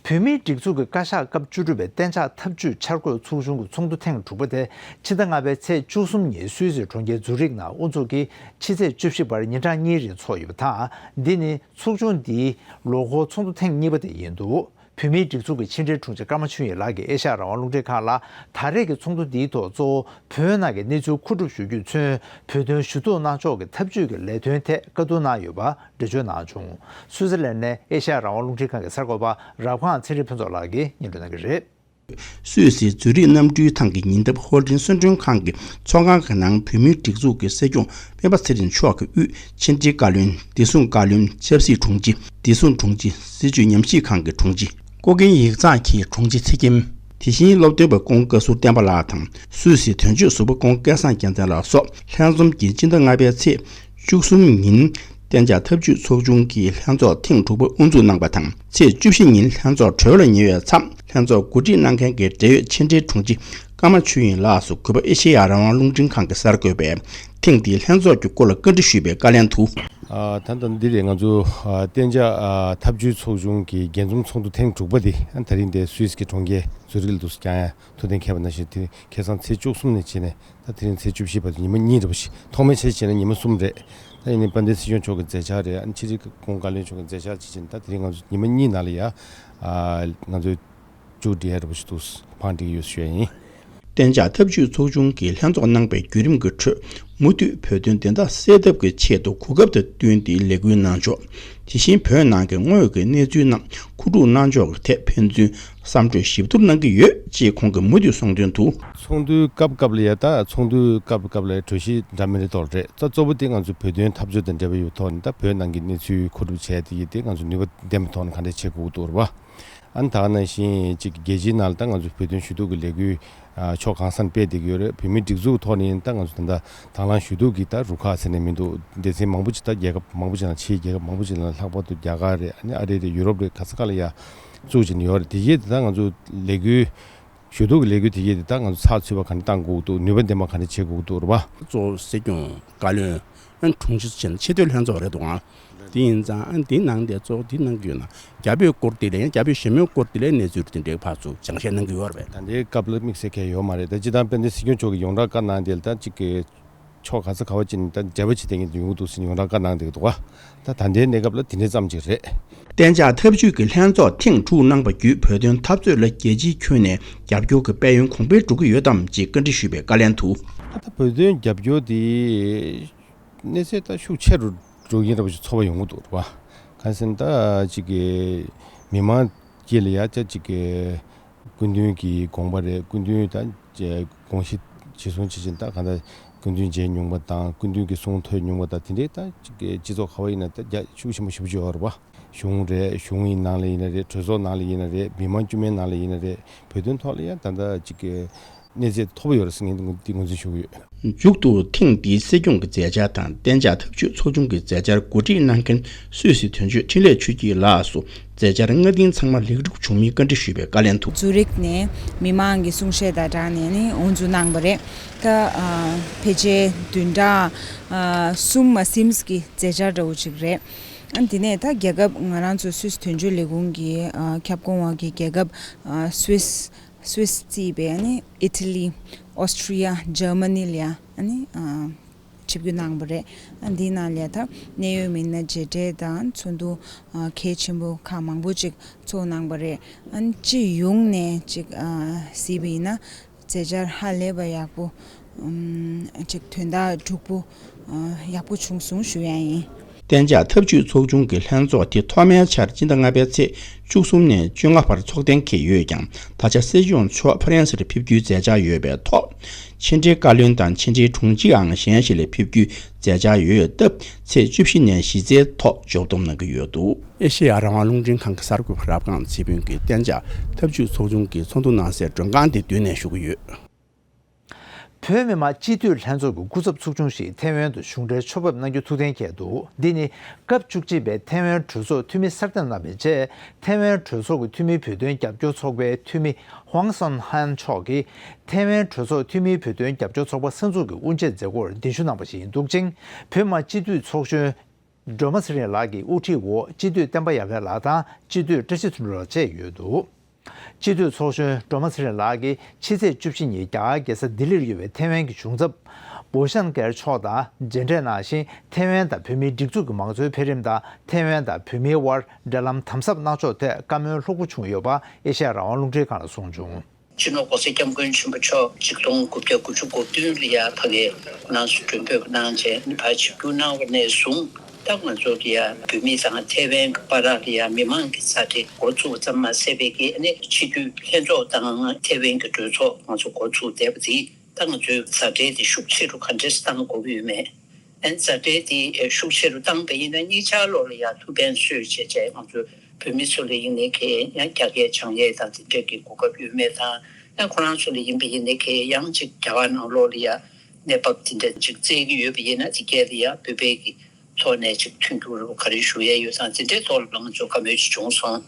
བོད་མིའི་སྒྲིག་འཛུགས་ཀྱི་བཀའ་ཤག་སྐབས་བཅུ་དྲུག་པའི་གཏན་འཇགས་ཐབས་ཇུས་འཆར་འགོད་ཚོགས་ཆུང་གི་ཚོགས་འདུ་ཐེངས་དྲུག་པ་དེ་ཕྱི་ཟླ་ལྔ་པའི་ཚེས་བཅུ་གསུམ་ཉིན་སུད་སི་གྲོང་ཁྱེར་ཛུ་རིག་ནང་དབུ་འཛུགས་ཀྱིས་ཕྱི་ཚེས་བཅུ་བཞི་བར་ཉིན་གྲངས་གཉིས་རིང་འཚོགས་ཡོད་པ་དང་། འདི་ནི་ཚོགས་ཆུང་འདིའི་ལོ་འཁོར་ཚོགས་འདུ་ཐེངས་གཉིས་པ་དེ་ཡིན་འདུག་བོད་མིའི་སྒྲིག་འཛུགས་ཀྱི་ཕྱི་འབྲེལ་དྲུང་ཆེ་ཀརྨ་ཆོས་དབྱིངས་ལགས་ཀྱིས་ཨེ་ཤ་ཡ་རང་དབང་རླུང་འཕྲིན་ཁང་ལ། ད་རེས་ཀྱི་ཚོགས་འདུ་འདིའི་ཐོག་གཙོ་བོ་བོད་ནང་གི་གནས་ཚུལ་མཁོ་སྒྲུབ་ཞུ་རྒྱུས་མཚོན། བོད་དོན་ཞུ་གཏུག་གནང་ཕྱོགས་ཀྱི་ཐབས་ཇུས་ཀྱི་ལས་དོན་ཐད་བཀའ་བསྡུར་གནང་ཡོད་པ་འགྲེལ་བརྗོད་གནང་བྱུང་། སུད་སི་ལན་ནས་ཨེ་ཤ་ཡ་རང་དབང་རླུང་འཕྲིན་ཁང་གི་གསར་འགོད་པ་རབ་སྒང་ཚེ་རིང་ཕུན་ཚོགས་ལགས་ཀྱིས་སྙན་སྒྲོན་གནང་གི་རེད། སུད་སིའི་ཛུ་རིག་གནམ་གྲུའི་ཐང་གི་ཉེ་འདབས་ཧོར་འཕྲིན་གསོ་སྐྲུན་ཁང་གི་ཚོགས་ཁང་གི་ནང་བོད་མིའི་སྒྲིག་འཛུགས་ཀྱི་སྲིད་སྐྱོང་སྤེན་པ་ཚེ་རིང་མཆོག་གི་དབུས་ཕྱི་འབྲེལ་བཀའ་བློན། བདེ་སྲུང་བཀའ་བློན། ཆབ་སྲིད་དྲུང་ཆེ། བདེ་སྲུང་དྲུང་ཆེ། སྲིད་བྱུས་ཉམས་ཞིབ་ཁང་གི་དྲུང་ཆེ། ཀོ་ཀན་ཡིག་ཚང་གི་དྲུང་ཆེ་ཚེ་སྐྱིད། དེ་བཞིན་སློབ་སྟོན་པ་ཀོང་བཀའ་ཟུར་བསྟན་པ་ལགས་དང་། སུད་སི་དོན་གཅོད་ཟུར་པ་ཀོང་སྐལ་བཟང་རྒྱལ་མཚན་ལགས་སོགས་ལྷན་འཛོམས་ཀྱིས་སྤྱི་ཟླ་ལྔ་པའི་ཚེས་བཅུ་གསུམ་ཉིན་གཏན་འཇགས་ཐབས་ཇུས་ཚོགས་ཆུང་གི་ལྷན་ཚོགས་ཐེངས་དྲུག་པ་དབུ་འཛུགས་གནང་པ་དང་། ཚེས་བཅུ་བཞི་ཉིན་ལྷན་ཚོགས་གྲོལ་ལ་ཉེ་བའི་མཚམས། ལྷན་ཚོགས་གོ་སྒྲིག་གནང་མཁན་གྱི་འབྲེལ་ཡོད་ཕྱི་འབྲེལ་དྲུང་ཆེ་ཀརྨ་ཆོས་དབྱིངས་ལགས་སུ་གུས་པ་ཨེ་ཤེ་ཡ་རང་དབང་རླུང་འཕྲིན་ཁང་གི་གསར་འགོད་པས་ཐེངས་འདིའི་ལྷན་ཚོགས་ཀྱི་སྐོར་ལ་བཀའ་འདྲི་ཞུས་པའི་བཀའ་ལན་དུ། ཨ། ད་ལྟ་འདི་རེད། ང་ཚོ་ཨ་གཏན་འཇགས་ཨ་ཐབས་ཇུས་ཚོགས་ཆུང་གི་རྒྱས་འཛོམས་ཚོགས་འདུ་ཐེངས་དྲུག་པ་འདི་ཨ་ད་རིང་འདིར་སུད་སི་གི་གྲོང་ཁྱེར་ཛུ་རིག་ལ་འདུག་སེ་བསྐྱངས་ཡ། ཐུགས་གཏན་འཁེལ་བ་ནང་བཞིན་དེ་ཁ་སང་ཚེས་བཅུ་གསུམ་ནས་བྱས་ནས་ད་དེ་རིང་ཚེས་བཅུ་བཞི་བར་དུ་ཉི་མ་གཉིས་རེད་པ་ཞིག་ཐོག་མའི་ཆར་བྱས་ན་ཉི་མ་གསུམ་རེད། ད་ཡིན་ནའི་དཔལ་ལྡན་སྲིད་སྐྱོང་མཆོག་གི་མཛད་འཆར་རེད། ཨ་ནི་ཕྱི་དྲིལ་ཀོང་བཀའ་བློན་མཆོག་གི་མཛད་འཆར་བྱས་བྱས་ནས་ད་དེ་རིང་ང་ཚོ་ཉི་མ་གཉིས་ནང་ལ་ཡ་ཨ་ང་ཚོས་མཇུག་སྒྲིལ་ཡ་འདྲ་པོ་ཞིག་འདུག་བང་སྒྲིག་ཡོད་ཞུ་ཡ་ཡིན། གཏན་འཇགས་ཐབས་ཇུས་ཚོགས་ཆུང་གིས་ལྷན་ཚོགས་གནང་པའི་བརྒྱུད་རིམ་གྱི་ཁྲོད། མུ་མཐུད་བོད་དོན་བདེན་མཐའ་གསལ་ཐབས་ཀྱི་ཆེད་དུ་གོ་སྐབས་དང་བསྟུན་ཏེ་ལས་འགུལ་གནང་ཕྱོགས། དེ་བཞིན་བོད་ནང་གི་དངོས་ཀྱི་གནས་ཚུལ་རྣམས་མཁོ་སྒྲུབ་གནང་ཕྱོགས་ཀྱི་ཐད་ཕན་ཚུན་བསམ་གྲོས་ཞིབ་བསྡུར་གནང་གི་ཡོད་ཅེས་ཁོང་གིས་མུ་མཐུད་གསུངས་དོན་དུ། ཚོགས་འདུའི་སྐབས་སྐབས་ལ་ཡ་ད་ཚོགས་འདུའི་སྐབས་སྐབས་ལ་གྲོས་གཞི་འདྲ་མིན་རེ་གཏོགས་རེད། ད་གཙོ་བོ་དེ་ང་ཚོའི་བོད་དོན་འཐབ་རྩོད་དང་འབྲེལ་བ་ཡོད་ཐོག་ནས་ད་བོད་ནང་གི་གནས་ཚུལ་མཁོ་སྒྲུབ་བྱས་དེ་ཡིན་ཏེ་ང་ཚོ་ནུས་པ་ལྡན་པའི་ཐོག་ནས་ག་འདྲས་བྱེད་དགོས་ཀྱི་འདུག་རེད་པ། ཨ་ནི་ད་ག་ནང་བཞིན་གཅིག་རྒྱལ་སྤྱིའི་ནང་ལ་ད་ང་ཚོ་བོད་དོན་ཞུ་གཏུག་གི་ལས་འགུལ་ཨ་ཕྱོགས་གང་ས་ནས་སྤེལ་བསྡད་ཀྱི་ཡོད་རེད། བོད་མིའི་སྒྲིག་འཛུགས་ཐོག་ནས་ད་ང་ཚོ་ད་ལྟ་དང་བླངས་ཞུ་གཏུག་གི་ད་རུ་ཁག་ཟེར་ནས་མི་འདུག་སྡེ་ཚན་མང་པོ་ཅིག་ད་རྒྱལ་ཁབ་མང་པོ་ཅིག་ནང་ཕྱིའི་རྒྱལ་ཁབ་མང་པོ་ཅིག་ནང་ལྷག་པར་དུ་རྒྱ་གར་རེད། ཨ་ནི་ཨ་རི་རེད། ཡུ་རོབ་རེད། ག་ས་ག་ལ་ཡ་ བཙུགས་བྱས་ནས་ཡོད་རེད། དེ་གས་དེ་ད་ང་ཚོ་ལས་འགུལ་ཞུ་གཏུག་གི་ལས་འགུལ་དེ་གས་དེ་ད་ང་ཚོ་ཚགས་ཚུད་པ་ག་འདྲ་བཏང་དགོས་ཀྱི་འདུག་ནུས་པ་ལྡན་པ་ག་འདྲ་བྱེད་དགོས་ཀྱི་འདུག་རེད་པ། གཙོ་བོ་སྲིད་སྐྱོང་བཀའ་བློན་ཨན་དྲུང་ཆེ་ཆེ་མཐུན་ལྷན་ཚོགས་རེད་འདུག་ཨང་། དེ་ཡིན་ཙང་ཨན་དེའི་ནང་དེ་གཙོ་བོ་དེའི་ནང་གི་ཡོད་ན་རྒྱ་བོད་སྐོར་དེ་ལ་ཡང་རྒྱ་བོད་ཞི་མོལ་སྐོར་དེ་ལ་གནས་ཚུལ་དེ་འདྲའི་ཕར་ཚུར་སྦྱང་བཤད་གནང་གི་ཡོད་རེད་པས། ད་ལྟའི་སྐབས་ལ་དམིགས་བསལ་གང་ཡང་ཡོད་མ་རེད། ད་སྤྱིར་བཏང་དཔལ་ལྡན་སྲིད་སྐྱོང་མཆོག་གིས་ཡོངས་གྲགས་བཀའ་གནང་དེ་ལ་ད་ཅིག་གི་ཕྱོགས་ག་ས་ག་བ་ཅིག་ནས་ད་འབྲེལ་བ་བྱེད་མཁན་དེ་ཡོང་གི་འདུག་ཟེར་ནས་ཡོངས་གྲགས་བཀའ་གནང་བསྡད་ཀྱི་འདུག་ག་ད་ད་ལྟའི་གནས་སྐབས་ལ་དེ་འདྲའི་ཙམ་ཅིག་རེད། གཏན་འཇགས་འཐབ་ཇུས་ཀྱི་ལྷན་ཚོགས་ཐེངས་དྲུག་གནང་པ་བརྒྱུད་བོད་དོན་འཐབ་རྩོད་ལ་རྒྱལ་སྤྱིའི་ཁྱོན་ནས་རྒྱབ་སྐྱོར་གྱི་དཔལ་ཡོན་གོང་འཕེལ་འགྲོ་གི་ཡོད་དམ་ཅེས་བཀའ་འདྲི་ཞུས་པའི་བཀའ་ལན་དུ། ད་ལྟ་བོད་དོན་རྒྱབ་སྐྱོར་དེ་གནས་ཚད་ད་ཤུགས་ཆེ་རུ་འགྲོ་གི་ཡིན་འདྲ་པོ་ཞིག་ཚོར་བ་ཡོང་གི་འདུག་རེད་པ། གང་ཟེར་ན་ད་ཅིག་གི་མི་མང་དཀྱིལ་ལ་ཡ་ད་ཅིག་གི་སྐུ་མདུན་གྱི་དགོངས་པ་རེད། སྐུ་མདུན་ད་དགོངས་གཞི་གཞི་བཟུང་བྱེད་ཅིང་ད་གང་ལྟར་སྐུ་མདུན་མཇལ་མྱོང་པ་དང་སྐུ་མདུན་གྱི་གསུང་ཐོས་མྱོང་པ་དང་དེ་འདྲའི་ད་ཅིག་གི་སྤྱི་ཚོགས་ག་བ་ཡིན་ན་ད་རྒྱ་ཤུགས་ཆེན་པོ་ཞེ་པོ་ཅིག་ཡོད་རེད་པ། གཞུང་རེད། གཞུང་གི་ནང་ལ་ཡིན་ན་རེད། གྲོས་ཚོགས་ནང་ལ་ཡིན་ན་རེད། མི་མང་དཀྱུས་མའི་ནང་ལ་ཡིན་ན་རེད། བོད་དོན་ཐོག་ལ་ཡང་ད་ལྟ་ཅིག་གི་གནས་ཚད་མཐོ་པོ་ཡོད་རེད་ཟེར་ངས་འདི་ངོས་འཛིན་ཞུ་གི་ཡོད། མཇུག་ཏུ་ཐེངས་འདིའི་སྲིད་སྐྱོང་གི་མཛད་འཆར་དང་གཏན་འཇགས་འཐབ་ཇུས་ཚོགས་ཆུང་གི་མཛད་འཆར་གོ་སྒྲིག་གནང་མཁན་སུད་སི་དོན་གཅོད་འཕྲིན་ལས་ཆོས་སྐྱིད་ལགས་སུ་མཛད་འཆར་སྔ་རྟིང་ཚང་མ་ལེགས་གྲུབ་བྱུང་མིན་བཀའ་འདྲི་ཞུས་པའི་བཀའ་ལན་དུ། ཛུ་རིག་ནས་མི་མང་གི་གསུང་བཤད་དང་སྦྲགས་ནས་ནི་དབུ་འཛུགས་གནང་བ་རེད། ད་ཨ་ཕལ་ཆེར་བདུན་ཕྲག་ཨ་གསུམ་མ་ཟིན་གྱི་མཛད་འཆར་འདྲ་བོ་ཅིག་རེད། ཨ་དེ་ནས་ད་རྒྱལ་ཁབ་ང་རང་ཚོ་སུད་སི་དོན་གཅོད་ལས་ཁུངས་ཀྱི་ཨ་ཁྱབ་ཁོངས་འོག་གི་རྒྱལ་ཁབ་ཨ་སུད་སི་སུད་སི་བརྩིས་པའི་ཨ་ནི་ཨི་ཊ་ལི། ཨོ་སི་ཊྲི་ཡ། འཇར་མ་ནི་ལ་ཡ་ཨ་ནི་ཨ་ཆིབས་བསྒྱུར་གནང་བ་རེད། ཨ་འདིའི་ནང་ལ་ཡ་ད་གནད་ཡོད་མི་སྣ་མཇལ་འཕྲད་དང་ཚོགས་འདུ་ཨ་གལ་ཆེན་པོ་ཁག་མང་པོ་ཅིག་ཚོགས་གནང་བ་རེད། ཨ་ནི་སྤྱི་ཡོངས་ནས་ཅིག་ཨ་གཟིགས་པ་ཡིན་ན་མཛད་འཆར་ཧ་ལས་པ་ཡག་པོ་ཨམ་ཅིག་དོན་དག་འཁྲུག་པོ་ཨ་ཡག་པོ་བྱུང་སོང་ཞུ་ཡ་ཡིན། གཏན་འཇགས་འཐབ་ཇུས་ཚོགས་ཆུང་གི་ལྷན་ཚོགས་དེ་ཐོག་མའི་ཆར་སྤྱི་ཟླ་ལྔ་པའི་ཚེས་བཅུ་གསུམ་ནས་བཅོ་ལྔ་བར་ཚོགས་གཏན་འཁེལ་ཡོད་ཀྱང་། ད་ཆ་སྲིད་སྐྱོང་མཆོག་ཕ་རན་སིར་ཕེབས་རྒྱུའི་མཛད་འཆར་ཡོད་པའི་ཐོག་ཕྱི་འབྲེལ་བཀའ་བློན་དང་ཕྱི་འབྲེལ་དྲུང་ཆེའམ་གཞན་ཞིག་ལ་ཕེབས་རྒྱུའི་མཛད་འཆར་ཡོད་སྟབས། ཚེས་བཅུ་བཞི་ནས་གཞི་རྩའི་ཐོག་འཇོག་སྡོམ་གནང་གི་ཡོད་འདུག་ཨེ་ཤེ་ཡ་རང་དབང་རླུང་འཕྲིན་ཁང་གི་གསར་འགོད་པ་རབ་སྒང་ཚེ་ཕུན་གྱིས་གཏན་འཇགས་འཐབ་ཇུས་ཚོགས་ཆུང་གི་ཚོགས་འདུ་གནང་སའི་མགྲོན་ཁང་དེ་མདུན་ནས་ཞུ་གི་ཡོད། བོད་མི་མང་སྤྱི་འཐུས་ལྷན་ཚོགས་ཀྱི་སྐུ་ཚབ་ཚོགས་ཆུང་ཞིག་ཐེ་ཝན་དུ་གཞུང་འབྲེལ་ཕྱོགས་ཕེབས་གནང་རྒྱུ་ཐུགས་གཏན་འཁེལ་འདུག་འདི་ནི་སྐབས་བཅུ་གཅིག་པའི་ཐེ་ཝན་གྲོས་ཚོགས་འཐུས་མི་གསར་འདེམས་གནང་བའི་རྗེས། ཐེ་ཝན་གྲོས་ཚོགས་ཀྱི་འཐུས་མིའི་བོད་དོན་རྒྱབ་སྐྱོར་ཚོགས་པའི་འཐུས་མི་ཧུའང་སོན་ཧན་མཆོག་གིས། ཐེ་ཝན་གྲོས་ཚོགས་འཐུས་མིའི་བོད་དོན་རྒྱབ་སྐྱོར་ཚོགས་པ་གསར་འཛུགས་ཀྱི་དབུ་འབྱེད་མཛད་སྒོར་གདན་ཞུ་གནང་བ་ཞིག་ཡིན་འདུག་ཅིང་། བོད་མི་མང་སྤྱི་འཐུས་ཚོགས་གཞོན་སྒྲོལ་མ་ཚེ་རིང་ལགས་ཀྱི་དབུ་ཁྲིད་འོག་སྤྱི་འཐུས་བསྟན་པ་ཡར་འཕེལ་ལགས་དང་སྤྱི་འཐུས་བཀྲ་ཤིས་ཕུན་ཚོགས་ལགས་བཅས་ཡོད་འདུག་སྤྱི་འཐུས་ཚོགས་གཞོན་སྒྲོལ་མ་ཚེ་རིང་ལགས་ཀྱིས་ཕྱི་ཚེས་བཅུ་བཞི་ཉིན་རྒྱ་གར་རྒྱལ་ས་ལྡི་ལིར་ཡོད་པའི་ཐེ་ཝན་གྱི་གཞུང་ཚབ་བོ་ཤན་ཀེར་མཆོག་དང་མཇལ་འཕྲད་གནང་ཞིང་། ཐེ་ཝན་དང་བོད་མིའི་སྒྲིག་འཛུགས་ཀྱི་མང་གཙོའི་འཕེལ་རིམ་དང་ཐེ་ཝན་དང་བོད་མིའི་དབར་འབྲེལ་ལམ་དམ་ཟབ་གནང་ཕྱོགས་ཐད་བཀའ་མོལ་ལྷུག་པོ་བྱུང་ཡོད་པ་ཨེ་ཤ་ཡ་རང་དབང་རླུང་འཕྲིན་ཁང་ལ་གསུངས་བྱུང་། སྤྱི་ནོར་༸གོང་ས་༸སྐྱབས་མགོན་ཆེན་པོ་མཆོག་ཆིག་སྟོང་དགུ་བརྒྱ་དགུ་བཅུ་གོ་བདུན་ལ་ཡར་ཕ་གིར་ནང་སོ་མགྲོན་འབོད་གནང་བྱས་ནས་ཕར་ཆིབས་བསྒྱུར་གནང་བ་ནས་བཟུང་། ད་ང་ཚོ་གི་ཡ་བོད་མི་དང་ཐེ་ཝན་གྱི་བར་ལ་ཡ་མི་མང་གི་མཛའ་འབྲེལ་འགོ་ཚུགས་པ་ཙམ་མ་ཟད་པའི་གི་ནི་སྤྱི་འཐུས་ལྷན་ཚོགས་དང་ཐེ་ཝན་གྱི་གྲོས་ཚོགས་ང་ཚོ་འགོ་ཚུགས་བསྡད་པ་དེ་ད་ང་ཚོའི་མཛའ་འབྲེལ་དེ་ཤུགས་ཆེ་རུ་ག་འདྲས་བཏང་དགོས་ཀྱི་ཡོད་མེད། ཨན་མཛའ་འབྲེལ་དེ་ཤུགས་ཆེ་རུ་བཏང་པ་ཡིན་ན་གཉིས་ཆར་ལོགས་ལ་ཡ་ཐུགས་ཕན་གསོས་བྱས་བྱས་ང་ཚོ་བོད་མི་ཚོ་ལ་ཡིན་ནའི་ཁེ་ཡང་རྒྱ་སྐད་སྦྱང་ཡས་དང་དེ་འདྲས་ཀྱི་གོ་སྐབས་ཡོད་མེད་དང་། ཡང་ཁོ་རང་ཚོ་ལ་ཡིན་པ་ཡིན་ནའི་ཁེ་ཡང་ཅིག་རྒྱ་གར་ནང་ལོགས་ལ་ཡ་གནས་བབ་དེ་འདྲས་ཅིག་བཙལ་གྱི་ཡོད་པ་ཡིན་ན་དེ་གས་ལ་ཡ་བོད་པའི་གི་ཐོག་ནས་ཅིག་མཐུན་འགྱུར་ག་རེ་ཞུ་ཡས་ཡོད་དང་དེ་འདྲས་ཐོག་ལ་ང་ཚོ་བཀའ་མོལ་ཅིག་བྱུང་སོང་།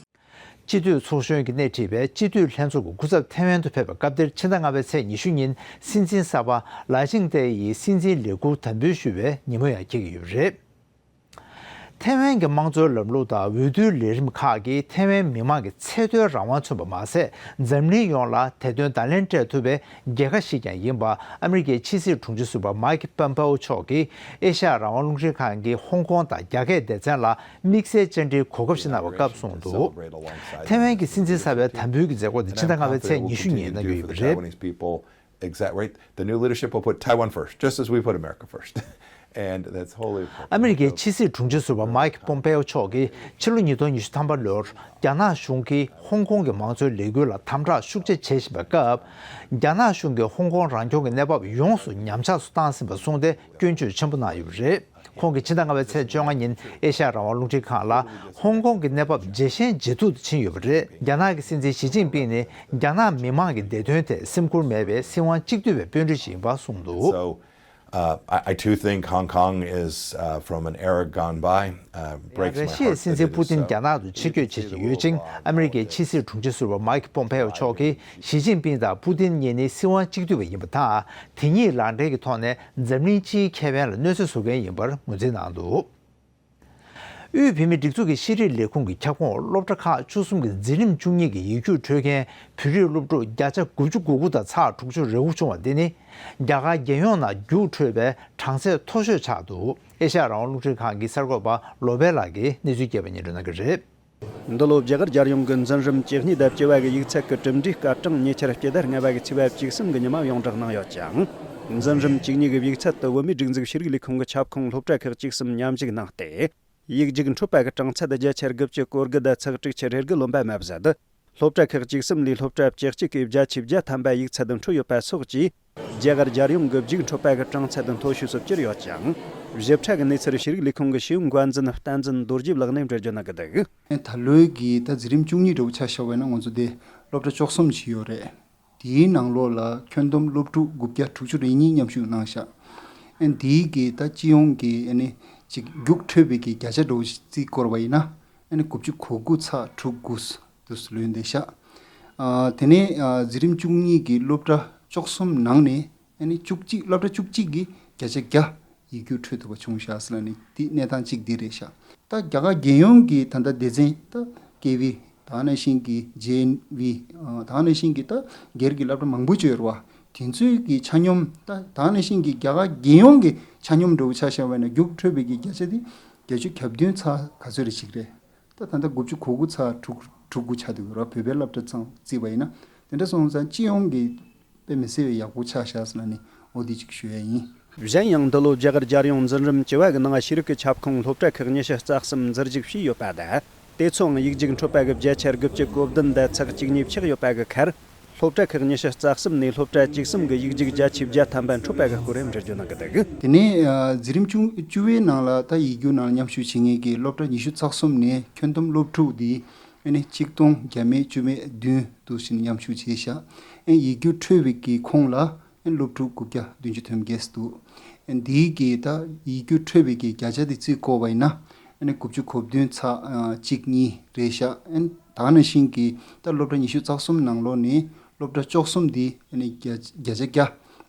སྤྱི་འཐུས་ཚོགས་གཞོན་གྱིས་སྣེ་ཁྲིད་པའི་སྤྱི་འཐུས་ལྷན་ཚོགས་ཀྱི་སྐུ་ཚབ་ཐེ་ཝན་དུ་ཕེབས་པའི་སྐབས་དེར་ཕྱི་ཟླ་ལྔ་པའི་ཚེས་ཉི་ཤུ་ཉིན་སྲིད་འཛིན་གསར་པ་ལའེ་ཆིང་ཏེ་ཡིས་སྲིད་འཛིན་ལས་འཁུར་དམ་འབུལ་ཞུ་བའི་ཉིན་མོ་ཡང་འཁེལ་གྱི་ཡོད་པ་རེད། ཐེ་ཝན་གྱི་དམངས་གཙོའི་ལམ་ལུགས་དང་འོས་བསྡུའི་ལས་རིམ་ཁག་གིས་ཐེ་ཝན་མི་དམངས་ཀྱི་ཚད་མཐོའི་རང་དབང་མཚོན་པ་མ་ཟད། འཛམ་གླིང་ཡོངས་ལ་དེ་དོན་བརྡ་ལན་སྤྲད་ཐུབ་པའི་རྒྱལ་ཁ་ཞིག་ཀྱང་ཡིན་པ་ཨ་མི་རི་ཀའི་ཕྱི་སྲིད་དྲུང་ཆེ་ཟུར་པ་མའེ་ཁི་པོམ་པེའོ་མཆོག་གིས་ཨེ་ཤ་ཡ་རང་དབང་རླུང་འཕྲིན་ཁང་གི་ཧོང་ཀོང་དང་རྒྱ་སྐད་སྡེ་ཚན་ལ་དམིགས་བསལ་བཅར་འདྲིའི་གོ་སྐབས་ཤིག་གནང་བའི་སྐབས་གསུངས་འདུག་ཐེ་ཝན་གྱི་སྲིད་འཛིན་གསར་པའི་དམ་འབུལ་གྱི་མཛད་སྒོ་དེ་ཕྱི་ཟླ་ལྔ་པའི་ཚེས་ཉི་ཤུ་ཉིན་གནང་རྒྱུ་ཡིན་པ་རེད། Exactly right. The new leadership will put Taiwan first, just as we put America first. And that's wholly appropriate. ཨ་མི་རི་ཀའི་ཕྱི་སྲིད་དྲུང་ཆེ་ཟུར་པ་མའེ་ཁི་པོམ་པེའོ་མཆོག་གིས་ཕྱི་ལོ་ཉིས་སྟོང་ཉི་ཤུ་ཐམ་པ་ལོར་རྒྱ་ནག་གཞུང་གིས་ཧོང་ཀོང་གི་མང་གཙོའི་ལས་འགུལ་ལ་དམ་དྲག་ཤུགས་ཆེ་བྱེད་བཞིན་པའི་སྐབས། རྒྱ་ནག་གཞུང་གིས་ཧོང་ཀོང་རང་སྐྱོང་གི་གནས་བབ་ཡོངས་སུ་ཉམས་ཆག་ཏུ་བཏང་ཟིན་པ་གསུངས་ཏེ་སྐྱོན་བརྗོད་ཆེན་པོ་གནང་ཡོད་པ་རེད། ཁོང་གིས་ཕྱི་ཟླ་ལྔ་པའི་ཚེས་བཅོ་ལྔ་ཉིན་ཨེ་ཤ་ཡ་རང་དབང་རླུང་འཕྲིན་ཁང་ལ་ཧོང་ཀོང་གི་གནས་བབ་ཇེ་ཞན་ཇེ་སྡུག་ཏུ་ཕྱིན་ཡོད་པ་རེད། རྒྱ་ནག་གི་སྲིད་འཛིན་ཞི་ཅིན་ཕིང་ནི་རྒྱ་ནག་མི་མང་གི་བདེ་དོན་ཐད་སེམས་ཁུར་མེད་པའི་སྲིད་དབང་གཅིག་སྡུད་པའི་དཔོན་རིགས་ཤིག་ཡིན་པ་གསུངས་འདུག So, Uh, I, I too think Hong Kong is, uh, from an era gone by, uh, breaks my heart that it is so. ར་ཤི་ཡའི་སྲིད་འཛིན་པུ་ཏིན་རྒྱ་ནག་ཏུ་ཆེད་བསྐྱོད་བྱེད་བཞིན་ཡོད་ཅིང་། ཨ་མི་རི་ཀའི་ཕྱི་སྲིད་དྲུང་ཆེ་ཟུར་པ་མའིཀ་པོམ་པེའོ་མཆོག་གིས་ཞི་ཅིན་ཕིང་དང་པུ་ཏིན་གཉིས་ནི་སྲིད་དབང་གཅིག་མཐུན་པ་ཡིན་པ་དང་། དེ་གཉིས་ལག་འབྲེལ་གྱི་ཐོག་ནས་འཛམ་གླིང་སྤྱིའི་ཁེ་ཕན་ལ་གནོད་འཚེ་བཟོ་མཁན་ཡིན་པར་ངོས་འཛིན་གནང་འདུག་དབུས་བོད་མིའི་སྒྲིག་འཛུགས་ཀྱི་ཤེས་རིག་ལས་ཁུངས་ཀྱི་ཁྱབ་ཁོངས་སློབ་གྲྭ་ཁག་བཅུ་གསུམ་གྱི་འཛིན་རིམ་བཅུ་གཉིས་ཀྱི་ཡིག་རྒྱུགས་འཕྲོད་མཁན་བོད་རིགས་སློབ་ཕྲུག་བརྒྱ་ཆ་དགུ་བཅུ་གོ་དགུ་དང་ཚེག་དྲུག་ཅུ་རེ་དགུ་བྱུང་བ་འདི་ནི། རྒྱ་གར་རྒྱལ་ཡོངས་ནང་རྒྱུགས་འཕྲོད་པའི་གྲངས་ཚད་མཐོ་ཤོས་ཆགས་འདུག་ཨེ་ཤ་ཡ་རང་དབང་རླུང་འཕྲིན་ཁང་གི་གསར་འགོད་པ་བློ་བྷེ་ལགས་ཀྱིས་གནས་ཚུལ་རྒྱས་པ་སྙན་སྒྲོན་གནང་གི་རེད། འདི་ལོ་རྒྱ་གར་རྒྱལ་ཡོངས་ཀྱི་འཛིན་རིམ་བཅུ་གཉིས་དང་བཅུ་པ་གི་ཡིག་ཚད་ཀྱི་གྲུབ་འབྲས་སྐར་གྲངས་ཉེ་ཆར་སྤྱི་ཟླ་ལྔ་པ་གི་ཚེས་པ་བཅུ་གསུམ་གྱི་ཉི་མ་ཡོངས་བསྒྲགས་གནང་ཡོད་ཅིང་། འཛིན་རིམ་བཅུ་གཉིས་ཀྱི་ཡིག་ཚད་དུ་བོད་མིའི་སྒྲིག་འཛུགས་ཤེས་རིག་ལས་ཁུངས་ཀྱི་ཁྱབ་ཁོངས་སློབ་གྲྭ་ཁག་བཅུ་གསུམ་མཉམ་ཞུགས་གནང་སྟེ། ཡིག་རྒྱུགས་འཕྲོད་པ་གི་གྲངས་ཚད་བརྒྱ་ཆ་དགུ་བཅུ་གོ་དགུ་དང་ཚེག་དྲུག་ཅུ་རེ་དགུ་ལོན་པ་མ་ཟད། སློབ་གྲྭ་ཁག་བཅུ་གསུམ་ལས་སློབ་གྲྭ་བཅུ་གཅིག་གིས་བརྒྱ་ཆ་བརྒྱ་ཐམ་པ་ཡིག་ཚད་འཕྲོད་ཡོད་པ་སོགས་ཀྱིས། རྒྱ་གར་རྒྱལ་ཡོངས་ཀྱི་རྒྱུགས་འཕྲོད་པ་གི་གྲངས་ཚད་མཐོ་ཤོས་སུ་གྱུར་ཡོད་ཅིང་། ཞིབ་ཕྲ་གི་གནས་ཚུལ་ཤེས་རིག་ལས་ཁུངས་ཀྱི་ཤེས་ཡོན་འགན་འཛིན་བསྟན་འཛིན་རྡོ་རྗེ་ལགས་ནས་འགྲེལ་བརྗོད་གནང་གི་འདུག་ད་ལོའི་གི་ད་འཛིན་རིམ་བཅུ་གཉིས་འདྲ་བོ་ཆ་བཞག་པ་ཡིན་ན་ང་ཚོ་དེ་སློབ་གྲྭ་བཅུ་གསུམ་ཞིག་ཡོད་རེད། དེའི་ནང་ལོགས་ལ་ཁྱོན་བསྡོམས་སློབ་ཕྲུག་དགུ་བརྒྱ་དྲུག་ཅུ་རེ་གཉིས་མཉམ་ཞུགས་གནང་ཤག་ཨན་དེའི་གི་ད་སྤྱི་ཡོངས་ཀྱི་ཨ་ནི་ཅིག་རྒྱུགས་འཕྲོད་པའི་གི་བརྒྱ་ཆ་འདྲ་བོ་ཞིག་རྩིས་བསྐོར་བ་ཡིན་ན་ཨ་ནི་དགུ་བཅུ་གོ་དགུ་ཚེག་དྲུག་དགུ་དུ་ལོན་བསྡད་ཤག་ཨ་དེ་ནས་ཨ་འཛིན་རིམ་བཅུ་གཉིས་ཀྱི་སློབ་གྲྭ་བཅུ་གསུམ་ནང་ནས་ཨ་ནི་བཅུ་གཅིག་སློབ་གྲྭ་བཅུ་གཅིག་གིས་བརྒྱ་ཆ་བརྒྱ་ཡིག་རྒྱུགས་འཕྲོད་ཐུབ་པ་བྱུང་ཤག་ཟེར་ལབ་ནས་དེ་གནས་སྟངས་གཅིག་འདི་རེད་ཤག་ད་རྒྱ་གར་རྒྱལ་ཡོངས་ཀྱི་ད་ལྟ་སྡེ་ཚན་ད་ཀེ་བི་ད་ག་ནང་བཞིན་གྱི་ཇེ་ཨེན་ཝི་ད་ག་ནང་བཞིན་གྱི་ད་སྒེར་གྱི་སློབ་གྲྭ་མང་པོ་ཅིག་ཡོད་རེད་བ། དེ་ཚོའི་གི་ཆ་སྙོམས་ད་ད་ག་ནང་བཞིན་གྱི་རྒྱ་གར་རྒྱལ་ཡོངས་ཀྱི་ཆ་སྙོམས་འདྲ་བོ་ཆ་བཞག་པ་ཡིན་ན་རྒྱུགས་འཕྲོད་པའི་གི་བརྒྱ་ཆ་དེ་བརྒྱད་ཅུ་གྱ་བདུན་ཚེག་ག་ཚོད་རེ་ཞིག་རེད། ད་ད་ལྟ་དགུ་བཅུ་གོ་དགུ་ཚེག་དྲུག་དྲུག་དགུ་ཆགས་འདུག་ར། བོད་པའི་སློབ་གྲྭ་ཚང་བརྩིས་པ་ཡིན་ན། དེ་འདྲ་སོང་ཙང་སྤྱི་ཡོངས་ཀྱི་དཔེ་མི་སྲིད་པའི་ཡག་པོ་ཆགས་ཤག་ཟེར་ལབ་ནས་འོ་དེ་གཅིག་ཞུ་ཡ་ཡིན། གཞན་ཡང་འདི་ལོ་རྒྱ་གར་རྒྱལ་ཡོངས་འཛིན་རིམ་བཅུ་བ་གི་ནང་ཤེས་རིག་གི་ཁྱབ་ཁོངས་སློབ་གྲྭ་ཁག་ཉི་ཤུ་རྩ་གསུམ་འཛུལ་ཞུགས་བྱས་ཡོད་པ་དང་། དེ་ཚོའང་ཡིག་རྒྱུགས་འཕྲོད་པ་གི་བརྒྱ་ཆ་དགུ་བཅུ་གོ་བདུན་དང་ཚེག་གཅིག་གཉིས་ཆགས་ཡོད་པ་གི་ཁར། སློབ་གྲྭ་ཁག་ཉི་ཤུ་རྩ་གསུམ་ནས་སློབ་གྲྭ་བཅུ་གསུམ་གི་ཡིག་རྒྱུགས་བརྒྱ་ཆ་བརྒྱ་ཐམ་པ་འཕྲོད་པ་གི་སྐོར་འགྲེལ་བརྗོད་གནང་གི་འདུག་དེ་ནས་ཨ་འཛིན་རིམ་བཅུ་བཅུ་བའི་ནང་ལ་ད་ཡིག་རྒྱུགས་ནང་ལ་མཉམ་ཞུགས་བྱེད་མཁན་གྱི་སློབ་གྲྭ་ཉི་ཤུ་རྩ་གསུམ་ནས་ཁྱོན་བསྡོམས་སློབ་ཕྲུག་དེ་ཨ་ནི་ཆིག་སྟོང་བརྒྱ་མེད་བཅུ་མེད་བདུན་དུ་ཕྱིན་མཉམ་ཞུགས་བྱས་ཤག་ཨ་ཡིག་རྒྱུགས་འཕྲོད་པའི་གི་ཁོངས་ལ་ཨ་སློབ་ཕྲུག་དགུ་བརྒྱ་བདུན་ཅུ་དོན་བརྒྱད་འདུག་ཨ་འདིའི་གི་ད་ཡིག་རྒྱུགས་འཕྲོད་པའི་གི་བརྒྱ་ཆ་དེ་རྩིས་བསྐོར་བ་ཡིན་ན། ཨ་ནི་དགུ་བཅུ་གོ་བདུན་ཚེག་གཅིག་གཉིས་རེད་ཤག་ཨ་ནི་ད་ག་ནང་བཞིན་གྱི་ད་སློབ་གྲྭ་ཉི་ཤུ་རྩ་གསུམ་ནང་ལོགས་ནས་སློབ་གྲྭ་བཅུ་གསུམ་འདི་ཨ་ནི་བརྒྱ་བརྒྱ་ཆ་བརྒྱ་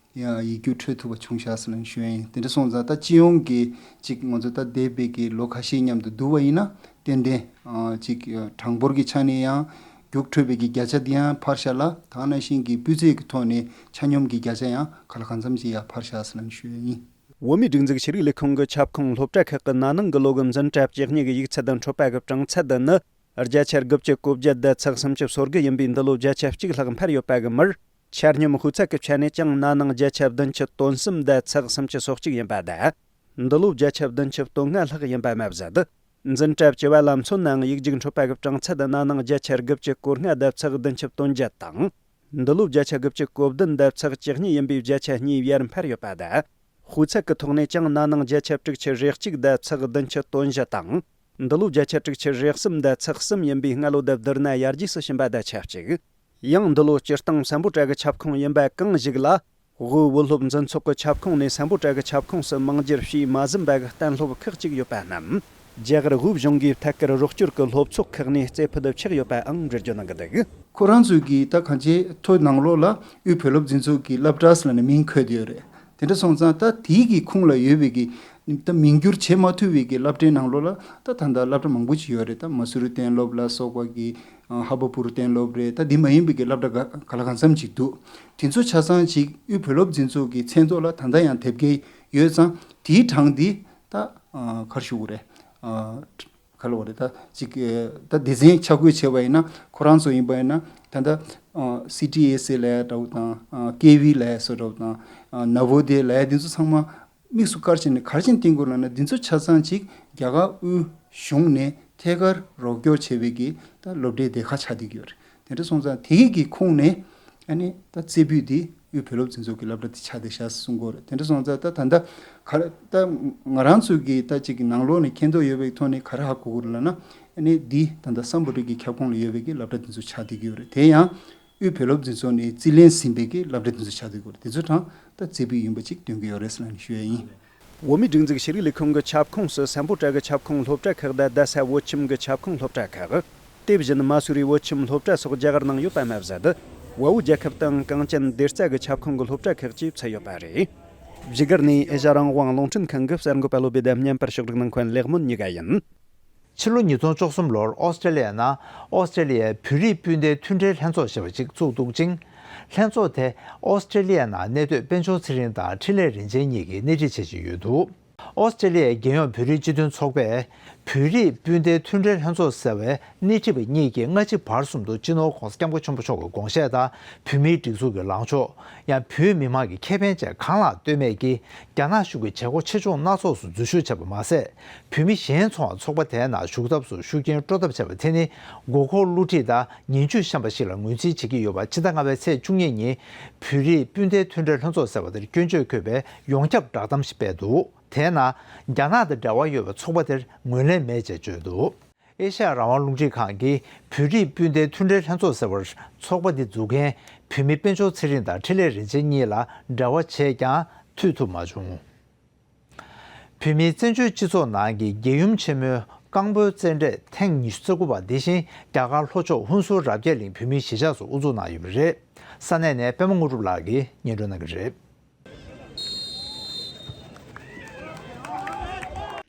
ཡིག་རྒྱུགས་འཕྲོད་ཐུབ་པ་བྱུང་ཤག་ཟེར་ལབ་ཞུ་ཡ་ཡིན། དེ་འདྲ་སོང་ཙང་ད་སྤྱི་ཡོངས་ཀྱི་ཅིག་ང་ཚོ་ད་འདས་པའི་གི་ལོ་ཁ་ཤས་མཉམ་དུ་བསྡུར་བ་ཡིན་ན་ཏན་ཏན་ཨ་ཅིག་གྲངས་འབོར་གྱི་ཆ་ནས་ཡང་རྒྱུགས་འཕྲོད་པའི་གི་བརྒྱ་ཆ་འདི་ཡང་འཕར་ཤག་ལ་ད་ག་ནང་བཞིན་གྱི་སྤུས་ཚད་ཀྱི་ཐོག་ནས་ཆ་སྙོམས་ཀྱི་བརྒྱ་ཆ་ཡང་ག་ལ་གང་འཚམ་ཅིག་ཡར་འཕར་ཤག་ཟེར་ལབ་ཞུ་ཡ་ཡིན། བོད་མིའི་སྒྲིག་འཛུགས་ཤེས་རིག་ལས་ཁུངས་ཀྱི་ཁྱབ་ཁོངས་སློབ་གྲྭ་ཁག་གི་ན་ནིང་གི་ལོ་གི་འཛིན་གྲྭ་བཅུ་གཉིས་ཀྱི་ཡིག་ཚད་དུ་འཕྲོད་པ་གི་གྲངས་ཚད་འདི་ནི་བརྒྱ་ཆ་དགུ་བཅུ་གོ་བརྒྱད་དང་ཚེག་སུམ་ཅུ་སོ་དགུ་ཡིན་པས་འདི་ལོ་བརྒྱ་ཆ་གཅིག་ལྷག་འཕར་ཡོད་པ་གི་མར། ཆ་སྙོམས་དཔེ་ཚད་ཀྱི་ཆ་ནས་ཀྱང་ན་ནིང་བརྒྱ་ཆ་བདུན་ཅུ་དོན་གསུམ་དང་ཚེག་སུམ་ཅུ་སོ་གཅིག་ཡིན་པ་དང་། འདི་ལོ་བརྒྱ་ཆ་བདུན་ཅུ་དོན་ལྔ་ལྷག་ཡིན་པ་མ་ཟད། འཛིན་གྲྭ་བཅུ་བ་ལ་མཚོན་ནའང་ཡིག་རྒྱུགས་འཕྲོད་པ་གི་གྲངས་ཚད་ན་ནིང་བརྒྱ་ཆ་དགུ་བཅུ་གོ་ལྔ་དང་ཚེག་བདུན་ཅུ་དོན་བརྒྱད་དང་། འདི་ལོ་བརྒྱ་ཆ་དགུ་བཅུ་གོ་བདུན་དང་ཚེག་བཅུ་གཉིས་ཡིན་པས་བརྒྱ་ཆ་གཉིས་ཡར་འཕར་ཡོད་པ་དང་། དཔེ་ཚད་ཀྱི་ཐོག་ནས་ཀྱང་ན་ནིང་བརྒྱ་ཆ་དྲུག་ཅུ་རེ་གཅིག་དང་ཚེག་བདུན་ཅུ་དོན་བཞི་དང་། འདི་ལོ་བརྒྱ་ཆ་དྲུག་ཅུ་རེ་གསུམ་དང་ཚེག་གསུམ་ཡིན་པས་སྔ་ལོ་དང་བསྡུར་ན་ཡར་རྒྱས་སུ་ཕྱིན་པ་དང་ཆབས་ཅིག་ཡང་འདི་ལོ་སྤྱིར་བཏང་སམ་བྷོ་ཊ་གི་ཁྱབ་ཁོངས་ཡིན་པ་གང་ཞིག་ལ། དབུས་བུ་སློབ་འཛིན་ཚོགས་ཀྱི་ཁྱབ་ཁོངས་ནས་སམ་བྷོ་ཊ་གི་ཁྱབ་ཁོངས་སུ་མིང་བསྒྱུར་བྱས་མ་ཟིན་པ་གི་གཏན་སློབ་ཁག་ཅིག་ཡོད་པ་རྣམས། རྒྱ་གར་དབུས་གཞུང་གིས་ཐད་ཀར་རོགས་སྐྱོར་གྱི་སློབ་ཚོགས་ཁག་ནས་རྩེ་ཕུད་ཆགས་ཡོད་པའང་འགྲེལ་བརྗོད་གནང་གི་འདུག་ཁོ་རང་ཚོས་ཀྱིས་ད་གང་ཅིའི་ཐོ་ནང་ལོགས་ལ་དབུས་བོད་སློབ་འཛིན་ཚོགས་ཀྱི་སློབ་གྲྭ་ཟེར་ནས་མིང་འཁོད་དེ་ཡོད་རེད། དེ་འདྲ་སོང་ཙང་ད་དེའི་གི་ཁོངས་ལ་ཡོད་པའི་གི་ད་མིང་བསྒྱུར་བྱེད་མ་ཐུབ་པའི་གི་སློབ་གྲྭའི་ནང་ལོགས་ལ་ད་ད་ལྟ་སློབ་གྲྭ་མང་པོ་ཅིག་ཡོད་རེད། ད་མ་སུ་རི་གཏན་སློབ་ལ་སོགས་པ་གི་ཧ་བ་པུར་གཏན་སློབ་རེད། ད་འདི་མ་ཡིན་པའི་གི་སློབ་གྲྭ་ག་ག་ལ་གང་འཚམ་ཅིག་འདུག་དེ་ཚོ་ཆ་ཚང་ཅིག་དབུས་བོད་སློབ་འཛིན་ཚོགས་ཀྱི་མཚན་ཐོག་ལ་ད་ལྟ་ཡང་དེབ་སྐྱེལ་ཡོད་ཙང་དེའི་གྲངས་འདི་ད་ག་རེ་ཞུ་དགོས་རེད། ག་ལ་བ་རེད། ད་ཅིག་ད་སྡེ་ཚན་ཆ་བགོས་བྱས་པ་ཡིན་ན་ཁོ་རང་ཚོ་ཡིན་པ་ཡིན་ན་ད་ལྟ་སི་ཊི་ཨེ་སི་ལབ་ཡ་འདྲ་བོ་དང་ཀེ་བི་ལབ་ཡ་སོ་འདྲ་བོ་དང་ན་བོ་དེ་ལབ་ཡ་འདི་ཚོ་ཚང་མ་དམིགས་སུ་བཀར་བྱས་ནས་ག་རེ་བྱས་ནས་བསྟན་དགོས་ལབ་ན་འདི་ཚོ་ཆ་ཚང་ཅིག་རྒྱ་གར་དབུས་གཞུང་ནས་ཐད་ཀར་རོགས་སྐྱོར་བྱས་པའི་གི་ད་སློབ་གྲྭའི་སྡེ་ཁག་ཆགས་བསྡད་ཀྱི་ཡོད་རེད། དེ་འདྲ་སོང་ཙང་དེ་གི་ཁོངས་ནས་ཨ་ནི་ད་རྩེ་ཕུད་འདི་དབུས་བོད་སློབ་འཛིན་ཚོགས་ཀྱི་སློབ་གྲྭ་དེ་ཆགས་བསྡད་ཤག་གསུང་གི་ཡོད་རེད། དེ་འདྲ་སོང་ཙང་ད་ད་ལྟ་ག་རེ་ད་ང་རང་ཚོ་གི་ད་ཅིག་གི་ནང་ལོགས་ནས་མཁྱེན་རྟོགས་ཡོད་པའི་ཐོག་ནས་ག་རེ་ཧ་གོ་གི་རེད་ལབ་ན་ཨ་ནི་འདི་ད་ལྟ་སམ་བྷོ་ཊ་གི་ཁྱབ་ཁོངས་ལ་ཡོད་པའི་གི་སློབ་གྲྭ་དེ་ཚོ་ཆགས་བསྡད་ཀྱི་ཡོད་རེད། དེ་ཡང་། དབུས་བོད་སློབ་འཛིན་ཚོགས་ནས་རྩིས་ལེན་ཟིན་པའི་གི་སློབ་གྲྭ་དེ་ཚོ་ཆགས་བསྡད་ཡོད་རེད། དེ་ཚོ་གྲངས་ད་རྩིས་པའི་ཡིན་པ་ཅིག་སྟོན་གྱི་ཡོད་རེད་ཟེར་ནས་ཞུ་ཡ་ཡིན། འོས་མི་སྒྲིག་འཛུགས་ཤེས་རིག་ལས་ཁུངས་ཀྱི་ཁྱབ་ཁོངས་སུ་སམ་བྷོ་ཊ་གི་ཁྱབ་ཁོངས་སློབ་གྲྭ་ཁག་དང་རྡ་ས་བོད་ཁྱིམ་གྱི་ཁྱབ་ཁོངས་སློབ་གྲྭ་ཁག་དེ་བཞིན་མ་སུ་རི་བོད་ཁྱིམ་སློབ་གྲྭ་སོགས་རྒྱ་གར་ནང་ཡོད་པ་མ་ཟད། ཝ་ཝུ་རྒྱལ་ཁབ་དང་གངས་ཅན་སྡེ་རྩ་གི་ཁྱབ་ཁོངས་ཀྱི་སློབ་གྲྭ་ཁག་ཅིག་ཚུད་ཡོད་པ་རེད། བཞུགས་སྒར་ནས་ཨེ་ཤ་རང་དབང་རླུང་འཕྲིན་ཁང་གི་གསར་འགོད་པ་བློ་བྷེ་དང་བརྙན་པར་ཕྱོགས་སྒྲིག་གནང་མཁན་ལེགས་སྨོན་གཉིས་ཀ་ཡིན། ཕྱི་ལོ་ཉིས་སྟོང་བཅུ་གསུམ་ལོར་ཨོ་སི་ཀྲི་ལི་ཡ་ནང་ཨོ་སི་ཀྲི་ལི་ཡའི་བོད་རིགས་སྤུན་ཟླའི་མཐུན་སྒྲིལ་ལྷན་ཚོགས་ཞེས་པ་ཅིག་བཙུགས་འདུག་ཅིང་། ལྷན་ཚོགས་དེ་ཨོ་སི་ཀྲི་ལི་ཡ་ནང་གནས་སྡོད་དཔལ་འབྱོར་ཚེ་རིང་དང་འཕྲིན་ལས་རིན་ཆེན་གཉིས་ཀྱིས་སྣེ་ཁྲིད་བྱེད་བཞིན་ཡོད་འདུག་ཨོ་སི་ཀྲི་ལི་ཡའི་རྒྱལ་ཡོངས་བོད་རིགས་སྤྱི་མཐུན་ཚོགས་པས་བོད་རིགས་སྤུན་ཟླའི་མཐུན་སྒྲིལ་ལྷན་ཚོགས་ཟེར་བའི་སྣེ་ཁྲིད་པ་གཉིས་ཀྱིས་སྔ་ཕྱི་བར་གསུམ་དུ་སྤྱི་ནོར་༸གོང་ས་༸སྐྱབས་མགོན་ཆེན་པོ་མཆོག་གི་དགོངས་བཞེད་དང་། བོད་མིའི་སྒྲིག་འཛུགས་ཀྱི་ལངས་ཕྱོགས། ཡང་བོད་མི་མང་གི་ཁེ་ཕན་བཅས་གང་ལ་ལྟོས་མེད་ཀྱིས་རྒྱ་ནག་གཞུང་གི་བྱེད་སྒོ་ཆེ་ཆུང་སྣ་ཚོགས་སུ་འཛུལ་ཞུགས་བྱས་པ་མ་ཟད། བོད་མི་གཞན་ཚོའང་ཚོགས་པ་དེའི་ནང་ཞུགས་ཐབས་སུ་ཤུགས་རྐྱེན་སྤྲོད་ཐབས་བྱས་པ་དེ་ནི་མགོ་འཁོར་བསླུ་བྲིད་དང་ཉེས་འགྱུར་བཤམས་པ་ཞིག་ལ་ངོས་འཛིན་བྱེད་ཀྱི་ཡོད་པ། ཕྱི་ཟླ་ལྔ་པའི་ཚེས་བཅུ་གཉིས་ཉིན་བོད་རིགས་སྤུན་ཟླའི་མཐུན་སྒྲིལ་ལྷན་ཚོགས་ཟེར་བ་དེར་སྐྱོན་བརྗོད་འཁོད་པའི་ཡོངས་ཁྱབ་བསྒྲགས་གཏམ་ཞིག་སྤེལ་འདུག་དེའི་ནང་རྒྱ་ནག་དང་འབྲེལ་བ་ཡོད་པའི་ཚོགས་པ་དེར་ངོས་ལེན་མེད་ཅེས་བརྗོད་འདུག་ཨེ་ཤ་ཡ་རང་དབང་རླུང་འཕྲིན་ཁང་གིས་བོད་རིགས་སྤུན་ཟླའི་མཐུན་སྒྲིལ་ལྷན་ཚོགས་ཟེར་བར་ཚོགས་པ་འདི་འཛུགས་མཁན་བོད་མི་དཔལ་འབྱོར་ཚེ་རིང་དང་འཕྲིན་ལས་རིན་ཆེན་གཉིས་ལ་འབྲེལ་བ་བྱས་ཀྱང་མཐུད་ཐུབ་མ་བྱུང་། བོད་མིའི་བཙན་བྱོལ་སྤྱི་ཚོགས་ནང་གི་རྒྱལ་ཡུམ་ཆེན་མོའི་རྐང་སྤོལ་རྩེད་འགྲན་ཐེངས་ཉི་ཤུ་རྩ་དགུ་པ་འདི་བཞིན་རྒྱ་གར་ལྷོ་ཕྱོགས་ཧུན་སུར་རབ་རྒྱས་གླིང་བོད་མིའི་གཞིས་ཆགས་སུ་དབུ་འཛུགས་གནང་ཡོད་པ་རེད། ས་གནས་ནས་པད་མ་དངོས་གྲུབ་ལགས་ཀྱིས་སྙན་སྒྲོན་གནང་གི་རེད།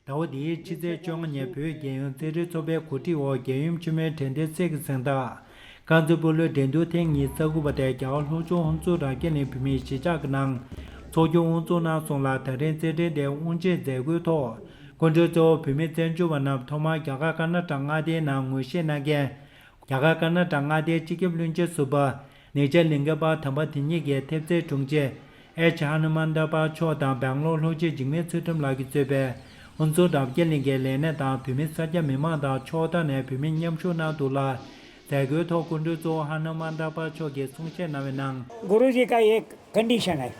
ཟླ་བ་འདིའི་ཕྱི་ཚེས་བཅོ་ལྔ་ཉིན་བོད་རྒྱལ་ཡོངས་རྩེད་འགྲན་ཚོགས་པའི་གོ་སྒྲིག་འོག་རྒྱལ་ཡུམ་ཆེན་མོའི་དྲན་རྟེན་གསེར་གྱི་གཟེངས་རྟགས་རྐང་རྩེད་སྤོ་ལོའི་འགྲན་བསྡུར་ཐེངས་ཉི་ཤུ་རྩ་དགུ་པ་དེ་རྒྱ་གར་ལྷོ་ཕྱོགས་ཧུན་སུར་རབ་རྒྱས་གླིང་བོད་མིའི་གཞིས་ཆགས་ཀྱི་ནང་འཚོགས་རྒྱུ་དབུ་འཛུགས་གནང་སོང་ལ། ད་རིང་རྩེད་འགྲན་དེའི་དབུ་འབྱེད་མཛད་སྒོའི་ཐོག་སྐུ་མགྲོན་གཙོ་བོ་བོད་མི་བཙན་བྱོལ་བ་རྣམས་ཐོག་མར་རྒྱ་གར་ཀར་ནཱ་ཊ་མངའ་སྡེའི་ནང་ངོ་ཤེས་གནང་མཁན། རྒྱ་གར་ཀར་ནཱ་ཊ་མངའ་སྡེའི་སྤྱི་ཁྱབ་བློན་ཆེན་ཟུར་པ་ནེ་ཇ་ལིང་ག་པ་དམ་པ་དེ་ཉིད་ཀྱི་ཐེབས་རྩའི་དྲུང་ཆེ་ཨེཆ་ཧ་ནུ་མན་ཏ་པ་མཆོག་དང་སྦེང་ལོར་ལྷོ་སྤྱི་འཇིགས་མེད་ཚུལ་ཁྲིམས་ལགས་ཀྱིས་གཙོས་པའི་ཧུན་སུར་རབ་རྒྱས་གླིང་གི་ལས་སྣེ་དང་བོད་མི་སེར་སྐྱ་མི་མང་དང་ཕྱོགས་མཐའ་ནས་བོད་མི་མཉམ་ཞུགས་གནང་འདུག་ལ། མཛད་སྒོའི་ཐོག་སྐུ་མགྲོན་གཙོ་བོ་ཧ་ནུ་མན་ཏ་པ་མཆོག་གིས་གསུང་བཤད་གནང་བའི་ནང་། गुरु जी का एक कंडीशन है।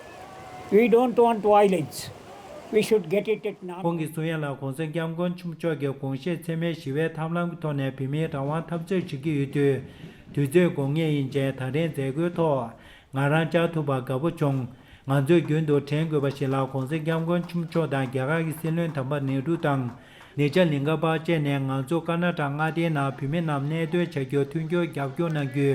We don't want violence। We should get it at now। ཁོང་གིས་གསུང་ཡ་ལ། གོང་ས་སྐྱབས་མགོན་ཆེན་པོ་མཆོག་གི་དགོངས་བཞེད་འཚེ་མེད་ཞི་བའི་ཐབས་ལམ་གྱི་ཐོག་ནས་བོད་མིའི་རང་དབང་འཐབ་རྩོད་བྱེད་ཀྱི་ཡོད་དུས། དུས་ཚོད་དགོས་ངེས་ཡིན་ཅེས་ད་རེས་མཛད་སྒོའི་ཐོག་ང་རང་བཅར་ཐུབ་པར་དགའ་པོ་བྱུང་། ང་ཚོས་རྒྱུན་དུ་དྲན་དགོས་པ་ཞིག་ལ། གོང་ས་སྐྱབས་མགོན་ཆེན་པོ་མཆོག་དང་རྒྱ་གར་གྱི་སྲིད་བློན་དམ་པ་ནེ་རུ་དང་། ནེ་ཇ་ལིང་ག་པ་བཅས་ནས་ང་ཚོ་ཀར་ནཱ་ཊ་མངའ་སྡེའི་ནང་བོད་མི་རྣམས་གནས་སྡོད་བྱ་རྒྱུར་མཐུན་འགྱུར་རྒྱབ་སྐྱོར་གནང་རྒྱུའི་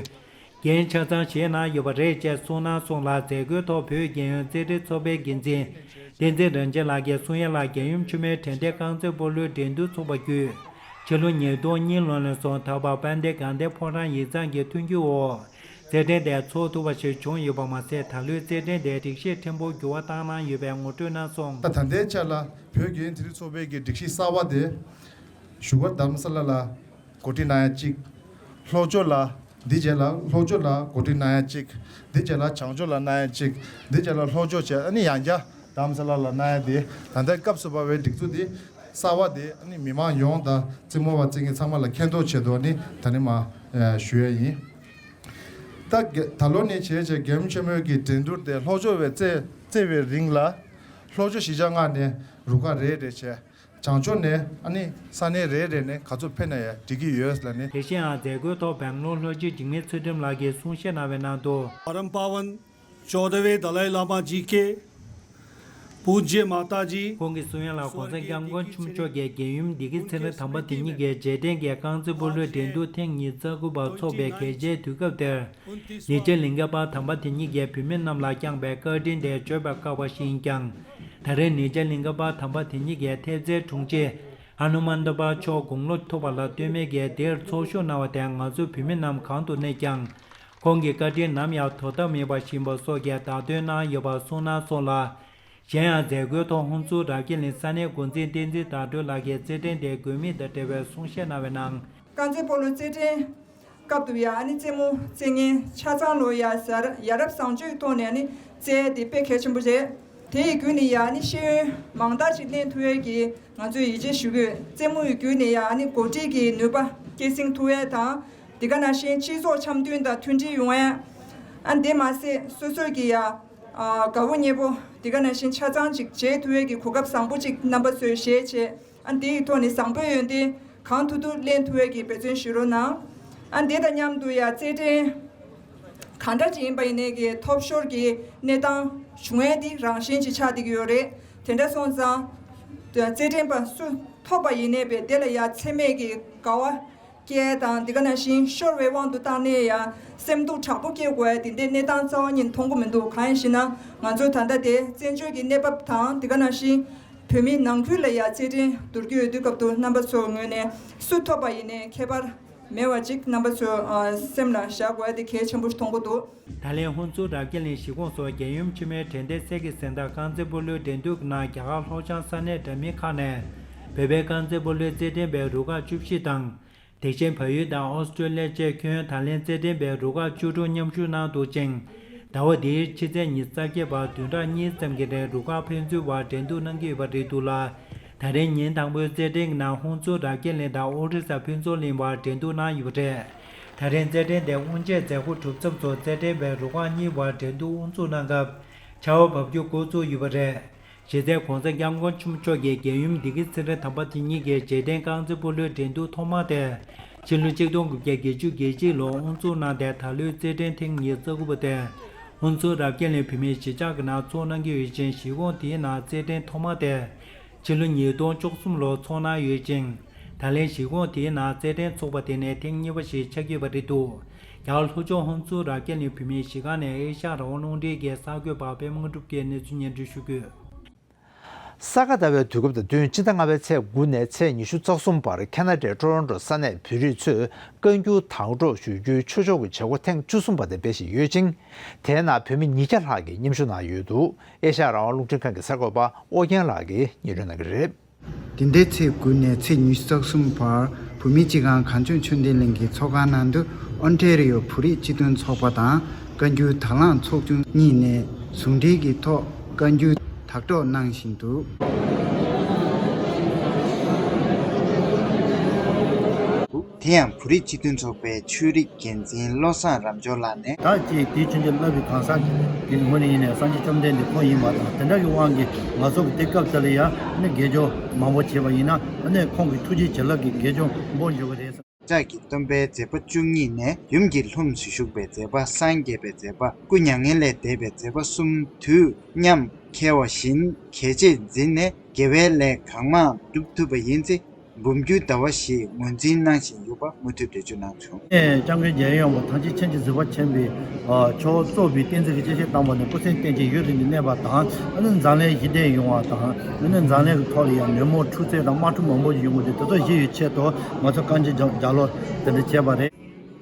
འགན་ཆ་ཚང་བཞེས་གནང་ཡོད་པ་རེད་ཅེས་གསུངས་གནང་སོང་ལ། མཛད་སྒོའི་ཐོག་བོད་རྒྱལ་ཡོངས་རྩེད་འགྲན་ཚོགས་པའི་འགན་འཛིན་བསྟན་འཛིན་རིན་ཆེན་ལགས་ཀྱིས་གསུང་ཡ་ལ། རྒྱལ་ཡུམ་ཆེན་མོའི་དྲན་རྟེན་རྐང་རྩེད་སྤོ་ལོའི་འགྲན་བསྡུར་འཚོགས་པ་བརྒྱུད། ཕྱི་ལོ་ཉིས་སྟོང་གཉིས་ལོ་ནས་བཟུང་ད་བར་དཔལ་ལྡན་དགའ་ལྡན་ཕོ་བྲང་ཡིག་ཚང་གི་མཐུན་འགྱུར་འོག་རྩེད་འགྲན་དེ་འཚོགས་ཐུབ་པ་ཞིག་བྱུང་ཡོད་པ་མ་ཟད། ད་ལོའི་རྩེད་འགྲན་དེ་སྒྲིག་གཞི་ཕྲན་བུ་འགྱུར་བ་བཏང་གནང་ཡོད་པའི་ངོ་སྤྲོད་གནང་སོང་། ད་ད་ལྟའི་ཆ་ལ་བོད་རྒྱལ་ཡོངས་རྩེད་འགྲན་ཚོགས་པའི་གི་སྒྲིག་གཞི་གསར་བ་དེ་བཞུགས་སྒར་རྡ་རམ་ས་ལ་ལ་གོ་སྒྲིག་གནང་ཡ་གཅིག་ལྷོ་ཕྱོགས་ལ། འདི་རྗེས་ལ་ལྷོ་ཕྱོགས་ལ་གོ་སྒྲིག་གནང་ཡ་གཅིག་འདི་རྗེས་ལ་བྱང་ཕྱོགས་ལ་གནང་ཡ་གཅིག་འདི་རྗེས་ལ་ལྷོ་ཕྱོགས་བྱས། ཨ་ནི་ཡང་བསྐྱར་རྡ་རམ་ས་ལ་ལ་གནང་ཡ་དེ། ད་ལྟའི་སྐབས་སུ་བབས་པའི་སྒྲིག་འཛུགས་དེ་གསར་བ་དེ། ཨ་ནི་མི་མང་ཡོངས་དང་རྩེད་མོ་བ་རྩེད་མཁན་ཚང་མ་ལ་མཁྱེན་རྟོགས་ཆེད་དུ། ཨ་ནི་ད་ནི་མ་ཞུ་ཡ་ཡིན། ད་ད་ལོ་ནས་བྱས་བྱས་རྒྱལ་ཡུམ་ཆེན་མོའི་གི་འགྲན་བསྡུར་དེ་ལྷོ་ཕྱོགས་བས་རྩེ་རྩེ་བའི་རིང་ལ། ལྷོ་ཕྱོགས་གཞིས་ཆགས་ལྔ་ནས་རུ་ཁག་རེ་རེ་བྱས། བྱང་ཕྱོགས་ནས་ཨ་ནི་ས་གནས་རེ་རེ་ནས་ག་ཚོད་ཕེབས་ན་ཡང་འགྲིག་གི་ཡོད་ལབ་ནས། དེ་བཞིན་ཡང་མཛད་སྒོའི་ཐོག་སྦེང་ལོར་ལྷོ་སྤྱི་འཇིགས་མེད་ཚུལ་ཁྲིམས་ལགས་ཀྱིས་གསུང་བཤད་གནང་བའི་ནང་དུ། परम पावन चौदहवें दलाई लामा जी के पूज्य माता जी ཁོང་གིས་གསུང་ཡ་ལ། གོང་ས་སྐྱབས་མགོན་ཆེན་པོ་མཆོག་གིས་རྒྱལ་ཡུམ་བདེ་སྐྱིད་ཚེ་རིང་དམ་པ་དེ་ཉིད་ཀྱི་རྗེས་དྲན་གྱི་རྐང་རྩེད་སྤོ་ལོའི་འགྲན་བསྡུར་ཐེངས་ཉི་ཤུ་རྩ་དགུ་པ་འཚོགས་པའི་གལ་ཆེའི་དུས་སྐབས་དེར། ནེ་ཇ་ལིང་ག་པ་དམ་པ་དེ་ཉིད་ཀྱིས་བོད་མི་རྣམས་ལ་བསྐྱངས་པའི་བཀའ་དྲིན་དེ་བརྗོད་པར་དཀའ་བ་ཞིག་ཡིན་ཀྱང་། ད་རེས་ནེ་ཇ་ལིང་ག་པ་དམ་པ་དེ་ཉིད་ཀྱི་ཐེབས་རྩའི་དྲུང་ཆེ་ཧ་ནུ་མན་ཏ་པ་མཆོག་དགུང་ལོ་མཐོ་བ་ལ་ལྟོས་མེད་ཀྱིས་འདིར་ཚོགས་ཞུགས་གནང་བ་དེ་ང་ཚོ་བོད་མི་རྣམས་གང་དུ་གནས་ཀྱང་། ཁོང་གི་བཀའ་དྲིན་ནམ་ཡང་དོར་ཐབས་མེད་པ་ཞིག་ཡིན་པ་སོགས་ཀྱི་བརྡ་སྟོན་གནང་ཡོད་པ་གསུངས་གནང་སོང་ལ། གཞན་ཡང་མཛད་སྒོའི་ཐོག་ཧུན་སུར་རབ་རྒྱས་གླིང་ས་གནས་འགོ་འཛིན་བསྟན་འཛིན་ཟླ་སྒྲོན་ལགས་ཀྱིས་རྩེད་འགྲན་དེའི་དགོས་དམིགས་དང་འབྲེལ་བའི་གསུང་བཤད་གནང་བའི་ནང་། རྐང་རྩེད་སྤོ་ལོ་རྩེད་འགྲན་སྐབས་དུ་ཡང་ཨ་ནི་རྩེད་མོ་རྩེད་མཁན་ཆ་ཚང་ལོ་ཡ་ཡ་རབས་བཟང་སྤྱོད་ཐོག་ནས་ཨ་ནི་རྩེད་དེ་དཔེ་གལ་ཆེན་པོ་རེད། དེ་ཡི་བརྒྱུད་ནས་ཡ་ཨ་ནི་ཤེས་ཡོན་མང་དག་ཅིག་ལེན་ཐུབ་ཡས་ཀྱི་ང་ཚོས་ཡིད་ཆེས་ཞུ་གི་ཡོད། རྩེད་མོ་ཡི་བརྒྱུད་ནས་ཡ་ཨ་ནི་འགོ་ཁྲིད་ཀྱི་ནུས་པ་སྐྱེད་སྲིང་ཐུབ་ཡས་དང་། དེ་ག་ནང་བཞིན་སྤྱི་ཚོགས་འཆམ་མཐུན་དང་མཐུན་སྒྲིལ་ཡོང་ཡས། ཨ་ནི་དེ་མ་ཟད་སོ་སོས་ཀྱི་ཡ་དགའ་བོ་ཉེ་བོ་དེ་ག་ནང་བཞིན་ཆ་ཚང་ཅིག་བྱེད་ཐུབ་ཡས་ཀྱི་གོ་སྐབས་བཟང་པོ་ཅིག་རྣམ་པ་ཚོས་བཞེས་བྱས། ཨ་ནི་དེ་ཡི་ཐོག་ནས་བཟང་པོའི་ཡོན་ཏན་གང་ཐུབ་ཐུབ་ལེན་ཐུབ་ཡས་ཀྱི་འབད་བརྩོན་ཞུ་རོགས་གནང་། ཨ་ནི་དེ་དང་མཉམ་དུ་ཡ་རྩེད་འགྲན་ གང་འདྲ་ཅིག་ཡིན་པ་ཡིན་ནའི་གི་ཐོབ་ཤོར་གྱི་གནས་སྟངས་བྱུང་ཡས་འདི་རང་བཞིན་ཅིག་ཆགས་བསྡད་ཀྱི་ཡོད་རེད། དེ་འདྲ་སོང་ཙང་། རྩེད་འགྲན་པ་སུ་ཐོབ་པ་ཡིན་ནའི་བས་དེ་ལ་ཡ་འཚེ་མེད་ཀྱི་དགའ་བ་སྐྱེ་དང་། དེ་ག་ནང་བཞིན་ཤོར་བའི་དབང་དུ་བཏང་ནས་ཡང་སེམས་སྡུག་དྲག་པོ་སྐྱེ་དགོས་ཡ་དེ་འདྲའི་གནས་སྟངས་རྩ་བ་ཉིད་མཐོང་གི་མི་འདུག་གང་ཡིན་ཞེ་ན། ང་ཚོས་ད་ལྟ་དེ་བཙན་བྱོལ་གྱི་གནས་བབ་དང་། དེ་ག་ནང་བཞིན་བོད་མི་ནང་ཁུལ་ལ་ཡ་རྩེད་འགྲན་བསྡུར་གྱི་ཡོད་དུས་སྐབས་དུ་རྣམ་པ་ཚོའི་ངོས་ནས་སུ་ཐོབ་པ་ཡིན་ནའི་ཁྱད་པར་མེད་པ་ཅིག་རྣམ་པ་ཚོས་སེམས་ལ་བཞག་དགོས་ཡ་དེ་གལ་ཆེན་པོ་ཞིག་མཐོང་གི་འདུག་ད་ལན་ཧུན་སུར་རབ་རྒྱས་གླིང་གཞིས་ཁོངས་སུ་རྒྱལ་ཡུམ་ཆེན་མོའི་དྲན་རྟེན་གསེར་གྱི་གཟེངས་རྟགས་རྐང་རྩེད་སྤོ་ལོའི་འགྲན་བསྡུར་གྱི་ནང་རྒྱ་གར་ལྷོ་བྱང་ས་གནས་འདྲ་མིན་ཁག་ནས་བོད་པའི་རྐང་རྩེད་སྤོ་ལོའི་རྩེད་འགྲན་པའི་རུ་ཁག་བཅུ་བཞི་དང་། དེ་བཞིན་བལ་ཡུལ་དང་ཨོ་སི་ཀྲོ་ལི་ཡ་བཅས་ཁྱོན་ད་ལན་རྩེད་འགྲན་པའི་རུ་ཁག་བཅུ་དྲུག་མཉམ་ཞུགས་གནང་འདུག་ཅིང་། ཟླ་བ་འདིའི་ཕྱི་ཚེས་ཉི་ཤུ་རྩ་བརྒྱད་བར་བདུན་ཕྲག་གཉིས་ཙམ་གྱི་རིང་རུ་ཁག་ཕན་ཚུན་བར་འགྲན་བསྡུར་གནང་གི་ཡོད་པ་རེད་འདུག་ལ། ད་རིང་ཉིན་དང་པོའི་རྩེད་འགྲན་གྱི་ནང་ཧུན་སུར་རབ་རྒྱས་གླིང་དང་ཨོ་རི་ས་ཕུན་ཚོགས་གླིང་བར་འགྲན་བསྡུར་གནང་ཡོད་པ་རེད། ད་རིང་རྩེད་འགྲན་དེ་དབུ་འབྱེད་མཛད་སྒོ་གྲུབ་མཚམས་སུ་རྩེད་འགྲན་པའི་རུ་ཁག་གཉིས་བར་འགྲན་བསྡུར་དབུ་འཛུགས་གནང་སྐབས་ཆར་པ་བབས་རྒྱུ་འགོ་བཙུགས་ཡོད་པ་རེད། གཞི་རྩའི་༧གོང་ས་༧སྐྱབས་མགོན་ཆེན་པོ་མཆོག་གིས་རྒྱལ་ཡུམ་བདེ་སྐྱིད་ཚེ་རིང་དམ་པ་དེ་ཉིད་ཀྱི་རྗེས་དྲན་རྐང་རྩེད་སྤོ་ལོའི་འགྲན་བསྡུར་ཐོག་མ་དེ་ཕྱི་ལོ་ཆིག་སྟོང་དགུ་བརྒྱ་བརྒྱད་ཅུ་གྱ་གཅིག་ལོར་དབུ་འཛུགས་གནང་སྟེ། ད་ལོའི་རྩེད་འགྲན་ཐེངས་ཉི་ཤུ་རྩ་དགུ་པ་དེ་ཧུན་སུར་རབ་རྒྱས་གླིང་བོད་མིའི་གཞིས་ཆགས་ཀྱི་ནང་འཚོགས་གནང་གི་ཡོད་ཅིང་། གཞིས་ཁོངས་དེའི་ནང་རྩེད་འགྲན་ཐོག་མ་དེ་ཕྱི་ལོ་ཉིས་སྟོང་བཅུ་གསུམ་ལོར་འཚོགས་གནང་ཡོད་ཅིང་། ད་ལན་གཞིས་ཁོངས་དེའི་ནང་རྩེད་འགྲན་འཚོགས་པ་དེ་ནི་ཐེངས་གཉིས་པ་ཞིག་ཆགས་ཀྱི་ཡོད་པ་རེད་འདུག་རྒྱ་གར་ལྷོ་ཕྱོགས་ཧུན་སུར་རབ་རྒྱས་གླིང་བོད་མིའི་གཞིས་ཁང་ནས་ཨེ་ཤ་ཡ་རང་དབང་རླུང་འཕྲིན་གྱི་གསར་འགོད་པ་པད་མ་དངོས་གྲུབ་ཀྱིས་གནས་ཚུལ་སྙན་སྒྲོན་ཞུ་གི་ཡོད། ས་ག་ཟླ་བའི་དུས་སྐབས་དང་བསྟུན་སྤྱི་ཟླ་ལྔ་པའི་ཚེས་དགུ་ནས་ཚེས་ཉི་ཤུ་རྩ་གསུམ་བར་ཁེ་ན་ཌའི་ཊོ་རོན་ཊོ་ས་གནས་བོད་རིགས་ཚོས་བཀའ་འགྱུར་དྭངས་གྲོགས་ཞུ་རྒྱུའི་ཆོས་ཕྱོགས་ཀྱི་བྱེད་སྒོ་ཐེངས་བཅུ་གསུམ་པ་དེ་སྤེལ་བཞིན་ཡོད་ཅིང་། དེའི་ནང་བོད་མི་ཉིས་བརྒྱ་ལྷག་གིས་མཉམ་ཞུགས་གནང་ཡོད་འདུག་ཨེ་ཤ་ཡ་རང་དབང་རླུང་འཕྲིན་ཁང་གི་གསར་འགོད་པ་ཨོ་རྒྱན་ལགས་ཀྱིས་སྙན་སྒྲོན་གནང་གི་རེད། འདི་ཟླའི་ཚེས་དགུ་ནས་ཚེས་ཉི་ཤུ་རྩ་གསུམ་བར་བོད་མིའི་སྤྱི་ཁང་གངས་ལྗོངས་ཆོས་ལྡན་གླིང་གི་ཚོགས་ཁང་ནང་དུ་ཨོན་ཊེ་རི་ཡོ་བོད་རིགས་སྤྱི་མཐུན་ཚོགས་པ་དང་བཀའ་འགྱུར་དྭང་བླངས་ཚོགས་ཆུང་གཉིས་ནས་ཟུང་འབྲེལ་གྱི་ཐོག་བཀའ་འགྱུར་དག་སྒྲོག་གནང་བཞིན་འདུག་དེ་ཡང་བོད་རིགས་སྤྱི་མཐུན་ཚོགས་པའི་ཆོས་རིག་འགན་འཛིན་བློ་བཟང་རབ་འབྱོར་ལགས་ནས། ད་ཅིག་དེའི་ཆོས་འབྱོར་བསླབ་པའི་གང་ཟག་གི་ངོས་ནས་ཡིན་ནའི་སངས་རྒྱས་བཅོམ་ལྡན་འདས་ཁོང་ཡིན་པ་དང་། དེ་འདྲ་གི་དབང་གིས་ང་ཚོ་གི་དེ་སྐབས་དེ་ལ་ཡང་ནི་དགེ་སྦྱོར་མང་པོ་བྱས་པ་ཡིན་ན་ནི་ཁོང་གི་ཐུགས་རྗེ་བྱིན་རླབས་ཀྱི་དགེ་སྦྱོར་འབོར་འཇུག་གི་རེད། བཅས་ཀྱི་སྟོན་པའི་མཛད་པ་བཅུ་གཉིས་ནས་ཡུམ་གྱི་ལྷུམས་སུ་ཞུགས་པའི་མཛད་པ། སངས་རྒྱས་པའི་མཛད་པ། སྐུ་མྱ་ངན་ལས་འདས་པའི་མཛད་པ་གསུམ་དུས་མཉམ་འཁེལ་བ་བཞིན་གལ་ཆེར་འཛིན་ནས་དགེ་བའི་ལས་གང་མང་སྒྲུབ་ཐུབ་པ་ཡིན་ཚེ། འབུམ་འགྱུར་ཟླ་བ་ཞེས་ངོས་འཛིན་གནང་བཞིན་ཡོད་པ་མུ་མཐུད་འགྲེལ་བརྗོད་གནང་བྱུང་། སྐྱབས་མགོན་རྒྱལ་ཡོངས་དང་ཐམས་ཅད་མཁྱེན་ཅིང་གཟིགས་པ་ཆེན་པོའི་ཆོས་རྩོད་པའི་བསྟན་འཛིན་གྱི་སྤྱན་ཆབ་བཏང་བ་ནས་སྐུ་ཚེ་བརྟན་ཅིང་ཡུན་རིང་དུ་གནས་པ་དང་། ཨ་ནི་འཛམ་གླིང་ཞི་བདེ་ཡོང་བ་དང་། ཨ་ནི་འཛམ་གླིང་གི་ཐོག་ལ་ཡང་ནད་མུག་འཁྲུག་རྩོད་དང་དམག་འཁྲུག་མང་པོ་ཡོང་གི་འདུག་དེ་ཚོ་ཞི་ཡི་ཆེད་དུ་ང་ཚོ་བཀའ་འགྱུར་ལྗགས་ཀློག་དེ་འདྲ་བྱས་པ་རེད།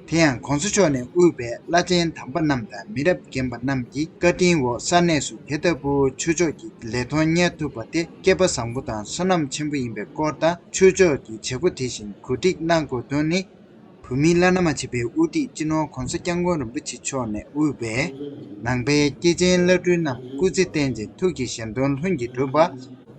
དེ་ཡང་གོང་ས་མཆོག་ནས་དབུས་པའི་བླ་ཆེན་དམ་པ་རྣམས་དང་མི་རབས་རྒན་པ་རྣམས་ཀྱི་བཀའ་དྲིན་འོག་ས་གནས་སུ་དེ་ལྟ་བུ་ཆོས་ཕྱོགས་ཀྱི་ལས་དོན་གཉེར་ཐུབ་པ་དེ་སྐལ་པ་བཟང་པོ་དང་བསོད་ནམས་ཆེན་པོ་ཡིན་པའི་སྐོར་དང་། ཆོས་ཕྱོགས་ཀྱི་བྱེད་སྒོ་དེ་བཞིན་གོ་སྒྲིག་གནང་དགོས་དོན་ནི། བོད་མིའི་བླ་ན་མ་མཆིས་པའི་དབུ་ཁྲིད་སྤྱི་ནོར་༧གོང་ས་༧སྐྱབས་མགོན་རིན་པོ་ཆེ་མཆོག་ནས་དབུས་པའི་ནང་པའི་སྐྱེས་ཆེན་བླ་སྤྲུལ་རྣམས་སྐུ་ཚེ་བརྟན་ཅིང་ཐུགས་ཀྱི་བཞེད་དོན་ལྷུན་གྱིས་གྲུབ་པ།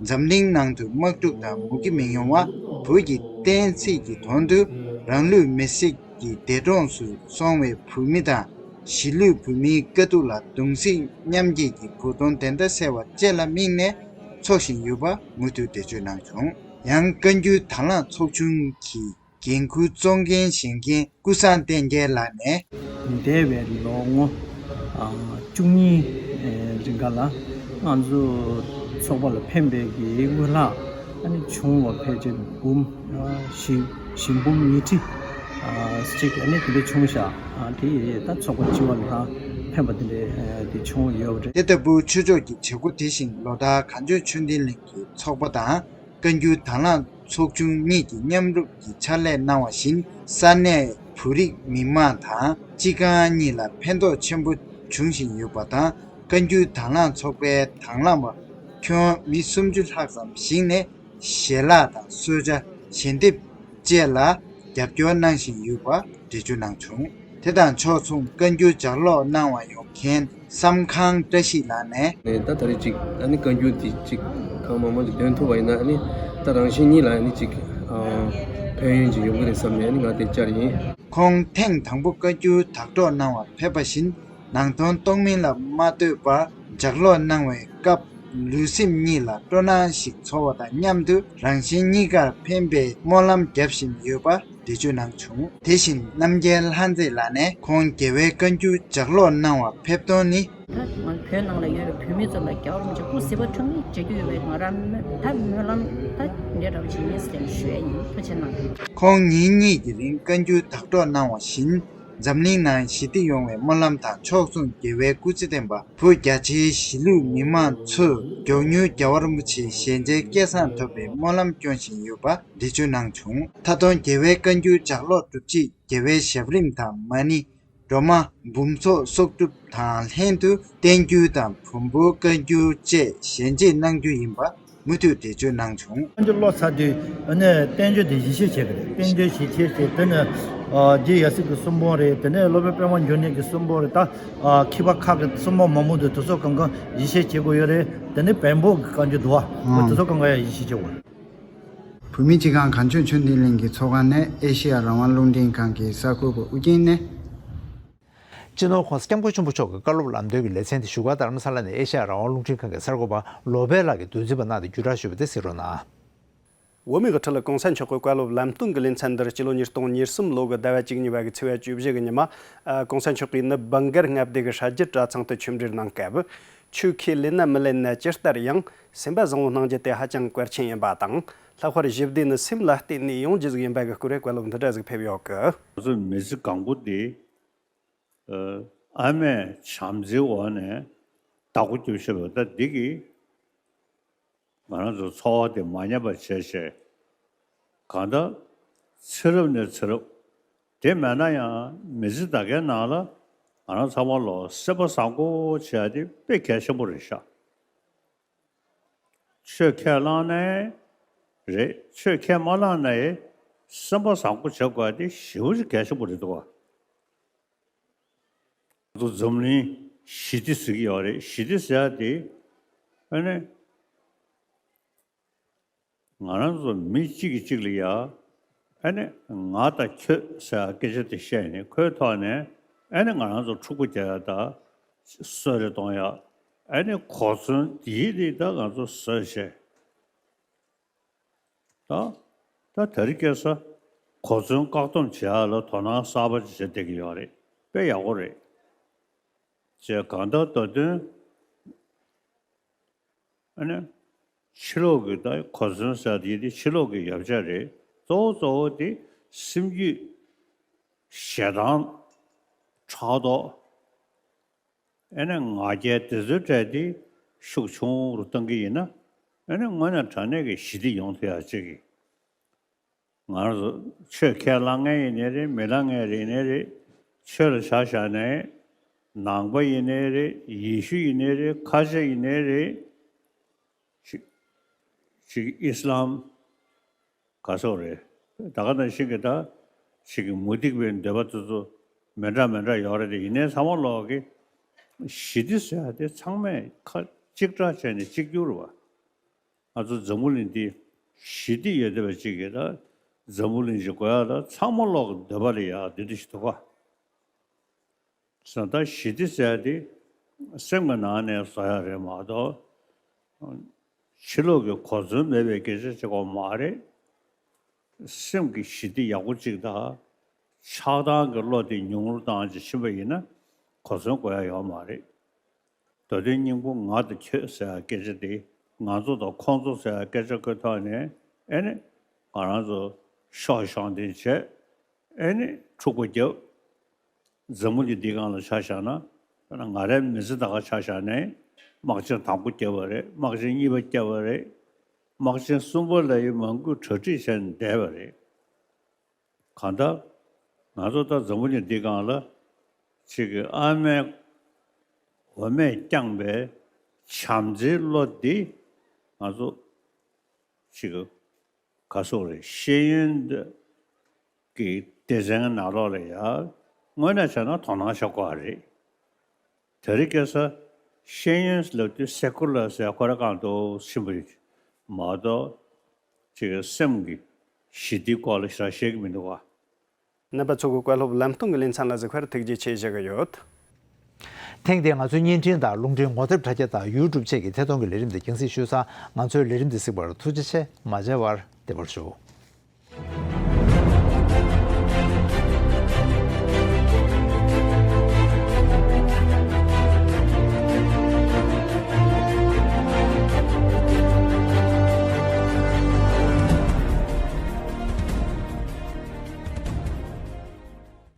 འཛམ་གླིང་ནང་དུ་དམག་འཁྲུག་དང་མུ་གེ་མི་ཡོང་བ། བོད་ཀྱི་བསྟན་སྲིད་ཀྱི་དོན་དུ་རང་ལུས་མེར་སྲེག་གི་འདས་གྲོངས་སུ་སོང་བའི་བོད་མི་དང་གཞིས་ལུས་བོད་མིའི་དཀའ་སྡུག་ལ་གདུང་སེམས་མཉམ་སྐྱེད་ཀྱི་གོ་སྟོན་དོན་དག་གསལ་བ་བཅས་ལ་དམིགས་ནས་འཚོགས་བཞིན་ཡོད་པ་མུ་མཐུད་འགྲེལ་བརྗོད་གནང་བྱུང་། ཡང་བཀའ་འགྱུར་དྭང་བླངས་ཚོགས་ཆུང་གི་འགན་འཁུར་གཙོ་འགན་བཞེས་མཁན་ཀུན་བཟང་བསྟན་རྒྱལ་ལགས་ནས། འདས་པའི་ལོ་ངོ་བཅུ་གཉིས་རིང་ག་ལ་ང་ཚོ་ཚོགས་པ་ལ་ཕན་པའི་གི་དངུལ་ལྷག་ཨ་ནི་བྱུང་བ་ཕལ་ཆེར་འབུམ་བཞི་བཞི་འབུམ་ཉིས་ཁྲི་ཅིག་ཨ་ནི་དེ་འདྲ་བྱུང་ཤག་དེ་ད་ཚོགས་པ་སྤྱི་བ་ལ་ཕན་པ་དེ་འདྲ་དེ་བྱུང་ཡོད་པ་རེད། དེ་ལྟ་བུའི་ཆོས་ཕྱོགས་ཀྱི་བྱེད་སྒོ་དེ་བཞིན་ལོ་ལྟར་གངས་ལྗོངས་ཆོས་ལྡན་གླིང་གི་ཚོགས་པ་དང་། བཀའ་འགྱུར་དྭང་བླངས་ཚོགས་ཆུང་གཉིས་ཀྱི་མཉམ་རུབ་ཀྱི་ཕྱག་ལས་གནང་བ་བཞིན། ས་གནས་བོད་རིགས་མི་མང་དང་སྤྱི་ཁང་གཉིས་ལ་ཕན་ཐོགས་ཆེན་པོ་འབྱུང་བཞིན་ཡོད་པ་དང་། བཀའ་འགྱུར་དྭང་བླངས་ཚོགས་པའི་དང་བླངས་པ་ཁྱོན་མི་སུམ་ཅུ་ལྷག་ཙམ་ཞིག་ནས་ཞལ་ལག་དང་གསོལ་ཇ། ཞལ་འདེབས་བཅས་ལ་རྒྱབ་སྐྱོར་གནང་བཞིན་ཡོད་པ་འགྲེལ་བརྗོད་གནང་བྱུང་། དེ་དང་ཕྱོགས་མཚུངས་བཀའ་འགྱུར་ལྗགས་ཀློག་གནང་བར་ཡོང་མཁན་བསམ་ཁང་བཀྲ་ཤིས་ལགས་ནས། ནས་ད་ད་རེས་ཅིག་ཨ་ནི་བཀའ་འགྱུར་འདི་ཅིག་གང་མང་མང་ཅིག་འདོན་ཐུབ་པ་ཡིན་ན། ཨ་ནི་ད་རང་གཞན་གཉིས་ལ་ཨ་ནི་ཅིག་ཨ་ཕན་ཡོན་ཅིག་ཡོང་གི་རེད་བསམ་ནས་ཨ་ནི་ང་དེ་བཅར་ཡིན། ཁོང་ཐེངས་དང་པོ་བཀའ་འགྱུར་དག་སྒྲོག་གནང་བར་ཕེབས་པ་བཞིན། ནང་དོན་རྟོགས་མིན་ལ་མ་ལྟོས་པར་ལྗགས་ཀློག་གནང་བའི་སྐབས་ལུས་སེམས་གཉིས་ལ་སྤྲོ་སྣང་ཞིག་ཚོར་བ་དང་མཉམ་དུ། རང་གཞན་གཉིས་ཀར་ཕན་པའི་སྨོན་ལམ་བརྒྱབ་བཞིན་ཡོད་པ་ འགྲེལ་བརྗོད་གནང་བྱུང་། དེ་བཞིན་རྣམ་རྒྱལ་ལྷ་མཛེས་ལགས་ནས་ཁོང་རྒྱལ་བའི་བཀའ་འགྱུར་ལྗགས་ཀློག་གནང་བར་ཕེབས་དོན་ནི། ད་ང་བོད་ནང་ལ་ཡོད་པའི་བོད་མི་ཚོ་ལ་རྒྱལ་བ་རིན་པོ་ཆེ་སྐུ་གཟི་བརྗིད་ཆེ་རྒྱུ་ཡོད་པའི་ང་རང་ད་སྨོན་ལམ་ད་འདྲ་འདྲ་བོ་ཞིག་ཡིན་ཟེར་ནས་ཞུ་ཡ་ཡིན། ཐུགས་རྗེ་གནང་། ཁོང་ཉིན་གཉིས་ཀྱི་རིང་བཀའ་འགྱུར་བརྡ་སྤྲོད་གནང་བ་བཞིན། འཛམ་གླིང་ནང་ཞི་བདེ་ཡོང་བའི་སྨོན་ལམ་དང་ཕྱོགས་མཚུངས་རྒྱལ་བའི་སྐུ་ཚེ་བརྟན་པ། བོད་རྒྱ་ཆེའི་གཞིས་ལུས་མི་མང་ཚོས་མགྱོགས་མྱུར་རྒྱལ་བ་རིན་པོ་ཆེའི་ཞལ་མཇལ་སྐལ་བཟང་ཐོབ་པའི་སྨོན་ལམ་སྐྱོན་བཞིན་ཡོད་པ་འགྲེལ་བརྗོད་གནང་བྱུང་། མཐའ་དོན་རྒྱལ་བའི་བཀའ་འགྱུར་ལྗགས་ཀློག་གྲུབ་རྗེས་རྒྱལ་བའི་ཞབས་རིམ་དང་མ་ཎི། སྒྲོལ་མ། འབུམ་ཚོགས་གསོག་སྒྲུབ་དང་ལྷན་དུ་བསྟན་འགྱུར་དང་བོན་པོའི་བཀའ་འགྱུར་བཅས་ཞལ་མཇལ་གནང་རྒྱུ་ཡིན་པ་མུ་མཐུད་འགྲེལ་བརྗོད་གནང་བྱུང་། བསྟན་འགྱུར་ཀློག་ཚར་དུས་ཨ་ནི་བསྟན་བཅོས་དེ་ཡིད་ཆེས་བྱེད་ཀྱི་རེད། བསྟན་བཅོས་ཡིད་ཆེས་བྱེད། དེ་ནས་ཨ་རྗེ་ཡབ་སྲས་ཀྱི་གསུང་འབུམ་རེད། དེ་ནས་སློབ་དཔོན་པདྨ་འབྱུང་གནས་ཀྱི་གསུང་འབུམ་རེད། ད་ཨ་མཁས་པ་ཁག་གི་གསུང་འབུམ་མང་པོ་འདུག་དེ་ཚོ་གང་ག་ཡིད་ཆེས་བྱེད་དགོས་ཡོད་རེད། དེ་ནས་བོན་པོ་གི་བཀའ་འགྱུར་འདུག་བ། ཨང་། དེ་ཚོ་གང་ག་ཡང་ཡིད་ཆེས་བྱེད་དགོས་རེད། བོད་མིའི་སྤྱི་ཁང་གངས་ལྗོངས་ཆོས་ལྡན་གླིང་གི་ཚོགས་ཁང་ནས་ཨེ་ཤེ་ཡ་རང་དབང་རླུང་འཕྲིན་ཁང་གི་གསར་འགོད་པ་ཨུ་རྒྱན་ནས། སྤྱི་ནོར་༸གོང་ས་༸སྐྱབས་མགོན་ཆེན་པོ་མཆོག་གི་བཀའ་སློབ་ལམ་སྟོན་གྱི་ལེ་ཚན་དེ་བཞུགས་སྒར་རྡ་རམ་ས་ལ་ནས་ཨེ་ཤེ་ཡ་རང་དབང་རླུང་འཕྲིན་ཁང་གི་གསར་འགོད་པ་ལོ་པཎ་ལགས་ཀྱིས་བསྡུས་རྩིས་པ་གནང་སྟེ་བརྒྱུད་བསྒྲགས་ཞུས་པ་དེ་གཟིགས་རོགས་གནང་། བོད་མིའི་དབུ་ཁྲིད་༸གོང་ས་མཆོག་གི་བཀའ་སློབ་ལམ་སྟོན་གྱི་ལེ་ཚན་འདིར་སྤྱི་ལོ་ཉིས་སྟོང་ཉེར་གསུམ་ལོ་གི་ཟླ་བ་བཅུ་གཉིས་པ་གི་ཚེས་པ་བཅུ་བཞི་གི་ཉི་མ། ༸གོང་ས་མཆོག་གིས་ནི་བན་གར་མངའ་སྡེ་གི་ཧྲ་རྒྱུད་གྲྭ་ཚང་དུ་ཆོས་འབྲེལ་གནང་སྐབས། ཆོས་ཁས་ལེན་ན་མི་ལེན་ན་ཇི་ལྟར་ཡང་སེམས་པ་བཟང་བོ་གནང་རྒྱུ་དེ་ཧ་ཅང་གལ་ཆེན་ཡིན་པ་དང་། ལྷག་པར་ཞི་བདེ་ནི་སེམས་ལ་བརྟེན་ནས་ཡོང་རྒྱུ་ཟིག་ཡིན་པ་གི་སྐོར་བའི་བཀའ་སློབ་འདི་འདྲ་ཟིག་ཕེབས་ཡོད་གི། ང་ཚོ་མི་ཚེ་གང་པོ་འདི་ཨ་མའི་བྱམས་བརྩེའི་འོག་ནས་བདག་པོ་རྒྱབ་ཤེས་པ་ད་འདི་གི་ང་རང་ཚོ་འཚོ་བ་དེ་མ་ཉམས་པ་བྱས་བྱས། གང་ལྟར་ཚེ་རབས་ནས་ཚེ་རབས། དེ་མེད་ན་ཡང་མི་ཚེ་ད་གའི་ནང་ལ་ང་རང་ཚང་མ་ལོ་སེམས་པ་བཟང་པོ་བྱེད་ཡ་དེ་དཔེ་གལ་ཆེན་པོ་རེད་ཤག་ཆོས་ཁས་བླངས་ནའི་རེད། ཆོས་ཁས་མ་བླངས་ནའི་སེམས་པ་བཟང་པོ་བྱེད་དགོས་ཡ་དེ་ཞེ་པོ་ཅིག་གལ་ཆེན་པོ་རེད་འདུག་བ། ང་ཚོ་འཛམ་གླིང་ཞི་བདེ་ཟེར་གྱི་ཡོད་རེད། ཞི་བདེ་ཟེར་ཡ་དེ་ཨ་ནི་ང་རང་ཚོ་མི་གཅིག་གིས་གཅིག་ལ་ཡ་ཨ་ནི་ང་དང་ཁྱོད་ཟེར་ཡ་སྐད་ཆ་དེ་བཤད་ནས་ཁོའི་ཐོག་ནས་ཨ་ནི་ང་རང་ཚོ་འཁྲུག་པ་རྒྱག་ཡ་དང་གསོད་རེས་གཏོང་ཡ། ཨ་ནི་གོ་མཚོན་དེའི་རིགས་ད་ང་ཚོ་བཟོས་བྱས། ད་ད་དེ་རིང་ཁ་སང་གོ་མཚོན་བཀག་སྡོམ་བྱེད་ཡ་ལ་དོ་སྣང་གསར་པ་ཅིག་བྱེད་བསྡད་ཀྱི་ཡོད་རེད། དཔེ་ཡག་པོ་རེད། བྱས་གང་ལྟར་ད་དུང་ཨ་ནི་ཕྱི་ལོགས་ཀྱི་ད་གོ་མཚོན་ཟེར་དེ་དེ་ཕྱི་ལོགས་ཀྱི་ཡོ་བྱད་རེད། གཙོ་བོ་གཙོ་བོ་དེ་སེམས་རྒྱུད་ཞེ་སྡང་ཕྲག་དོག་ཨེ་ནས་ང་རྒྱལ་དེ་ཚོའི་གྲས་དེ་ཤུགས་ཆུང་རུ་གཏོང་གི་ཡིན་ན། ཨེ་ནས་དངོས་གནས་དྲང་གནས་ཀྱི་ཞི་བདེ་ཡོང་ཐུབ་ཡག་ཅིག་གི། ང་རང་ཚོ་ཆོས་ཁས་བླངས་མཁན་ཡིན་ནའི་རེད། མི་བླངས་མཁན་ཡིན་ནའི་རེད། ཆོས་ལ་ཆ་བཞག་ནའི་ནང་པ་ཡིན་ནའི་རེད། ཡེ་ཤུ་ཡིན་ནའི་རེད། ཁ་ཆེ་ཡིན་ནའི་རེད། ཅིག་ཅིག་ཨི་སི་ལམ། ག་སོགས་རེད། ད་ག་ནང་བཞིན་གྱི་ད་ཅིག་གི་མུ་སྟེགས་པའི་འདོད་པ་དེ་ཚོ་མི་འདྲ་མི་འདྲ་ཡོད་རེད་དེ། ཡིན་ནའི་ཚང་མ་ལོག་གི་ཞི་བདེ་ཟེར་ཡ་དེ་ཚང་མས་ཁ་གཅིག་གྲགས་བྱས་ནས་གཅིག་གྱུར་བ། ང་ཚོ་འཛམ་བུ་གླིང་འདི་ཞི་བདེ་ཡོད་བསྡད་པ་ཅིག་གི་ད་འཛམ་བུ་གླིང་ཞིག་དགོས་ཡ་ད་ཚང་མ་ལོག་གི་འདོད་པ་ལ་ཡ་འདི་འདྲ་ཞིག་འདུག་ག་བཟོ་ལྟ་ཞི་བདེ་ཟེར་ཡ་དེ་སེམས་ཀྱི་ནང་ནས་བཟོ་ཡ་རེད་མ་གཏོགས། ཕྱི་ལོགས་ཀྱི་གོ་མཚོན་མེད་པའི་སྐད་ཆ་བཤད་དགོས་མ་རེད། སེམས་ཀྱི་ཞི་བདེ་ཡག་པོ་གཅིག་དང་། ཆགས་སྡང་གི་བློ་དེ་ཉུང་རུ་བཏང་ཅིག་ཕྱིན་པ་ཡིན་ན་གོ་མཚོན་དགོས་ཡ་ཡོད་མ་རེད། ད་དུང་སྙིང་པོ་ང་དང་ཁྱོད་ཟེར་ཡ་སྐད་ཆ་དེ་ང་ཚོ་དང་ཁོང་ཚོ་ཟེར་ཡ་སྐད་ཆ་ཁོའི་ཐོག་ནས་ཨེ་ནི་ང་རང་ཚོ་ཤོག་ཤོང་འདི་བྱས། ཨེ་ནི་འཁྲུག་པ་རྒྱབ། འཛམ་བུ་གླིང་འདིའི་སྒང་ལ་ཆ་བཞག་ན། ང་རའི་མི་ཚེ་ད་ག་ཆ་བཞག་ནས་དམག་ཆེན་དང་པོ་བརྒྱབ་པ་རེད། དམག་ཆེན་གཉིས་པ་བརྒྱབ་པ་རེད། དམག་ཆེན་གསུམ་པ་ལ་ཡི་མང་པོས་གྲ་སྒྲིག་བྱས་ནས་བསྡད་པ་རེད། གང་ལྟར་ང་ཚོ་ད་འཛམ་བུ་གླིང་འདིའི་སྒང་ལ་ཅིག་གི་ཨ་མའི་འོ་མས་བསྐྱངས་པའི་བྱམས་བརྩེའི་བློ་འདི་ང་ཚོ་ཅིག་གི་ག་སོགས་རེད། ཤེས་ཡོན་གྱི་སྡེ་ཚན་ནང་ལོགས་ལ་ཡ་དངོས་གནས་བྱས་ན་དོ་སྣང་བྱ་དགོས་པ་རེད། དེ་རིང་ཁ་སང་ཤེས་ཡོན་ལབ་དུས་སེ་ཀུ་ལར་ཟེར་ཁོ་རང་སྒང་དུ་ཕྱིན་པ་ཡིན་མ་གཏོགས་ཅིག་སེམས་ཀྱི་ཞི་བདེའི་སྐོར་ལ་ཞེ་དྲག་བཤད་ཀྱི་མི་འདུག་ག་རྣམ་པ་ཚོ་གིས་བཀའ་སློབ་ལམ་སྟོན་གྱི་ལེ་ཚན་ལ་གཟིགས་པར་ཐུགས་རྗེ་ཆེ་ཞུ་གི་ཡོད། ཐེངས་འདིའི་ང་ཚོའི་བརྙན་འཕྲིན་དང་རླུང་འཕྲིན་ངོ་དེབ་དྲ་རྒྱ་དང་ཡུ་ཊུབ་བཅས་ཀྱི་ཐད་གཏོང་གི་ལས་རིམ་འདི་རྒྱང་སྲིང་ཞུས་ཚར། ང་ཚོའི་ལས་རིམ་འདི་གཟིགས་པར་ཐུགས་རྗེ་ཆེ། མ་མཇལ་བར་བདེ་བར་བཞུགས།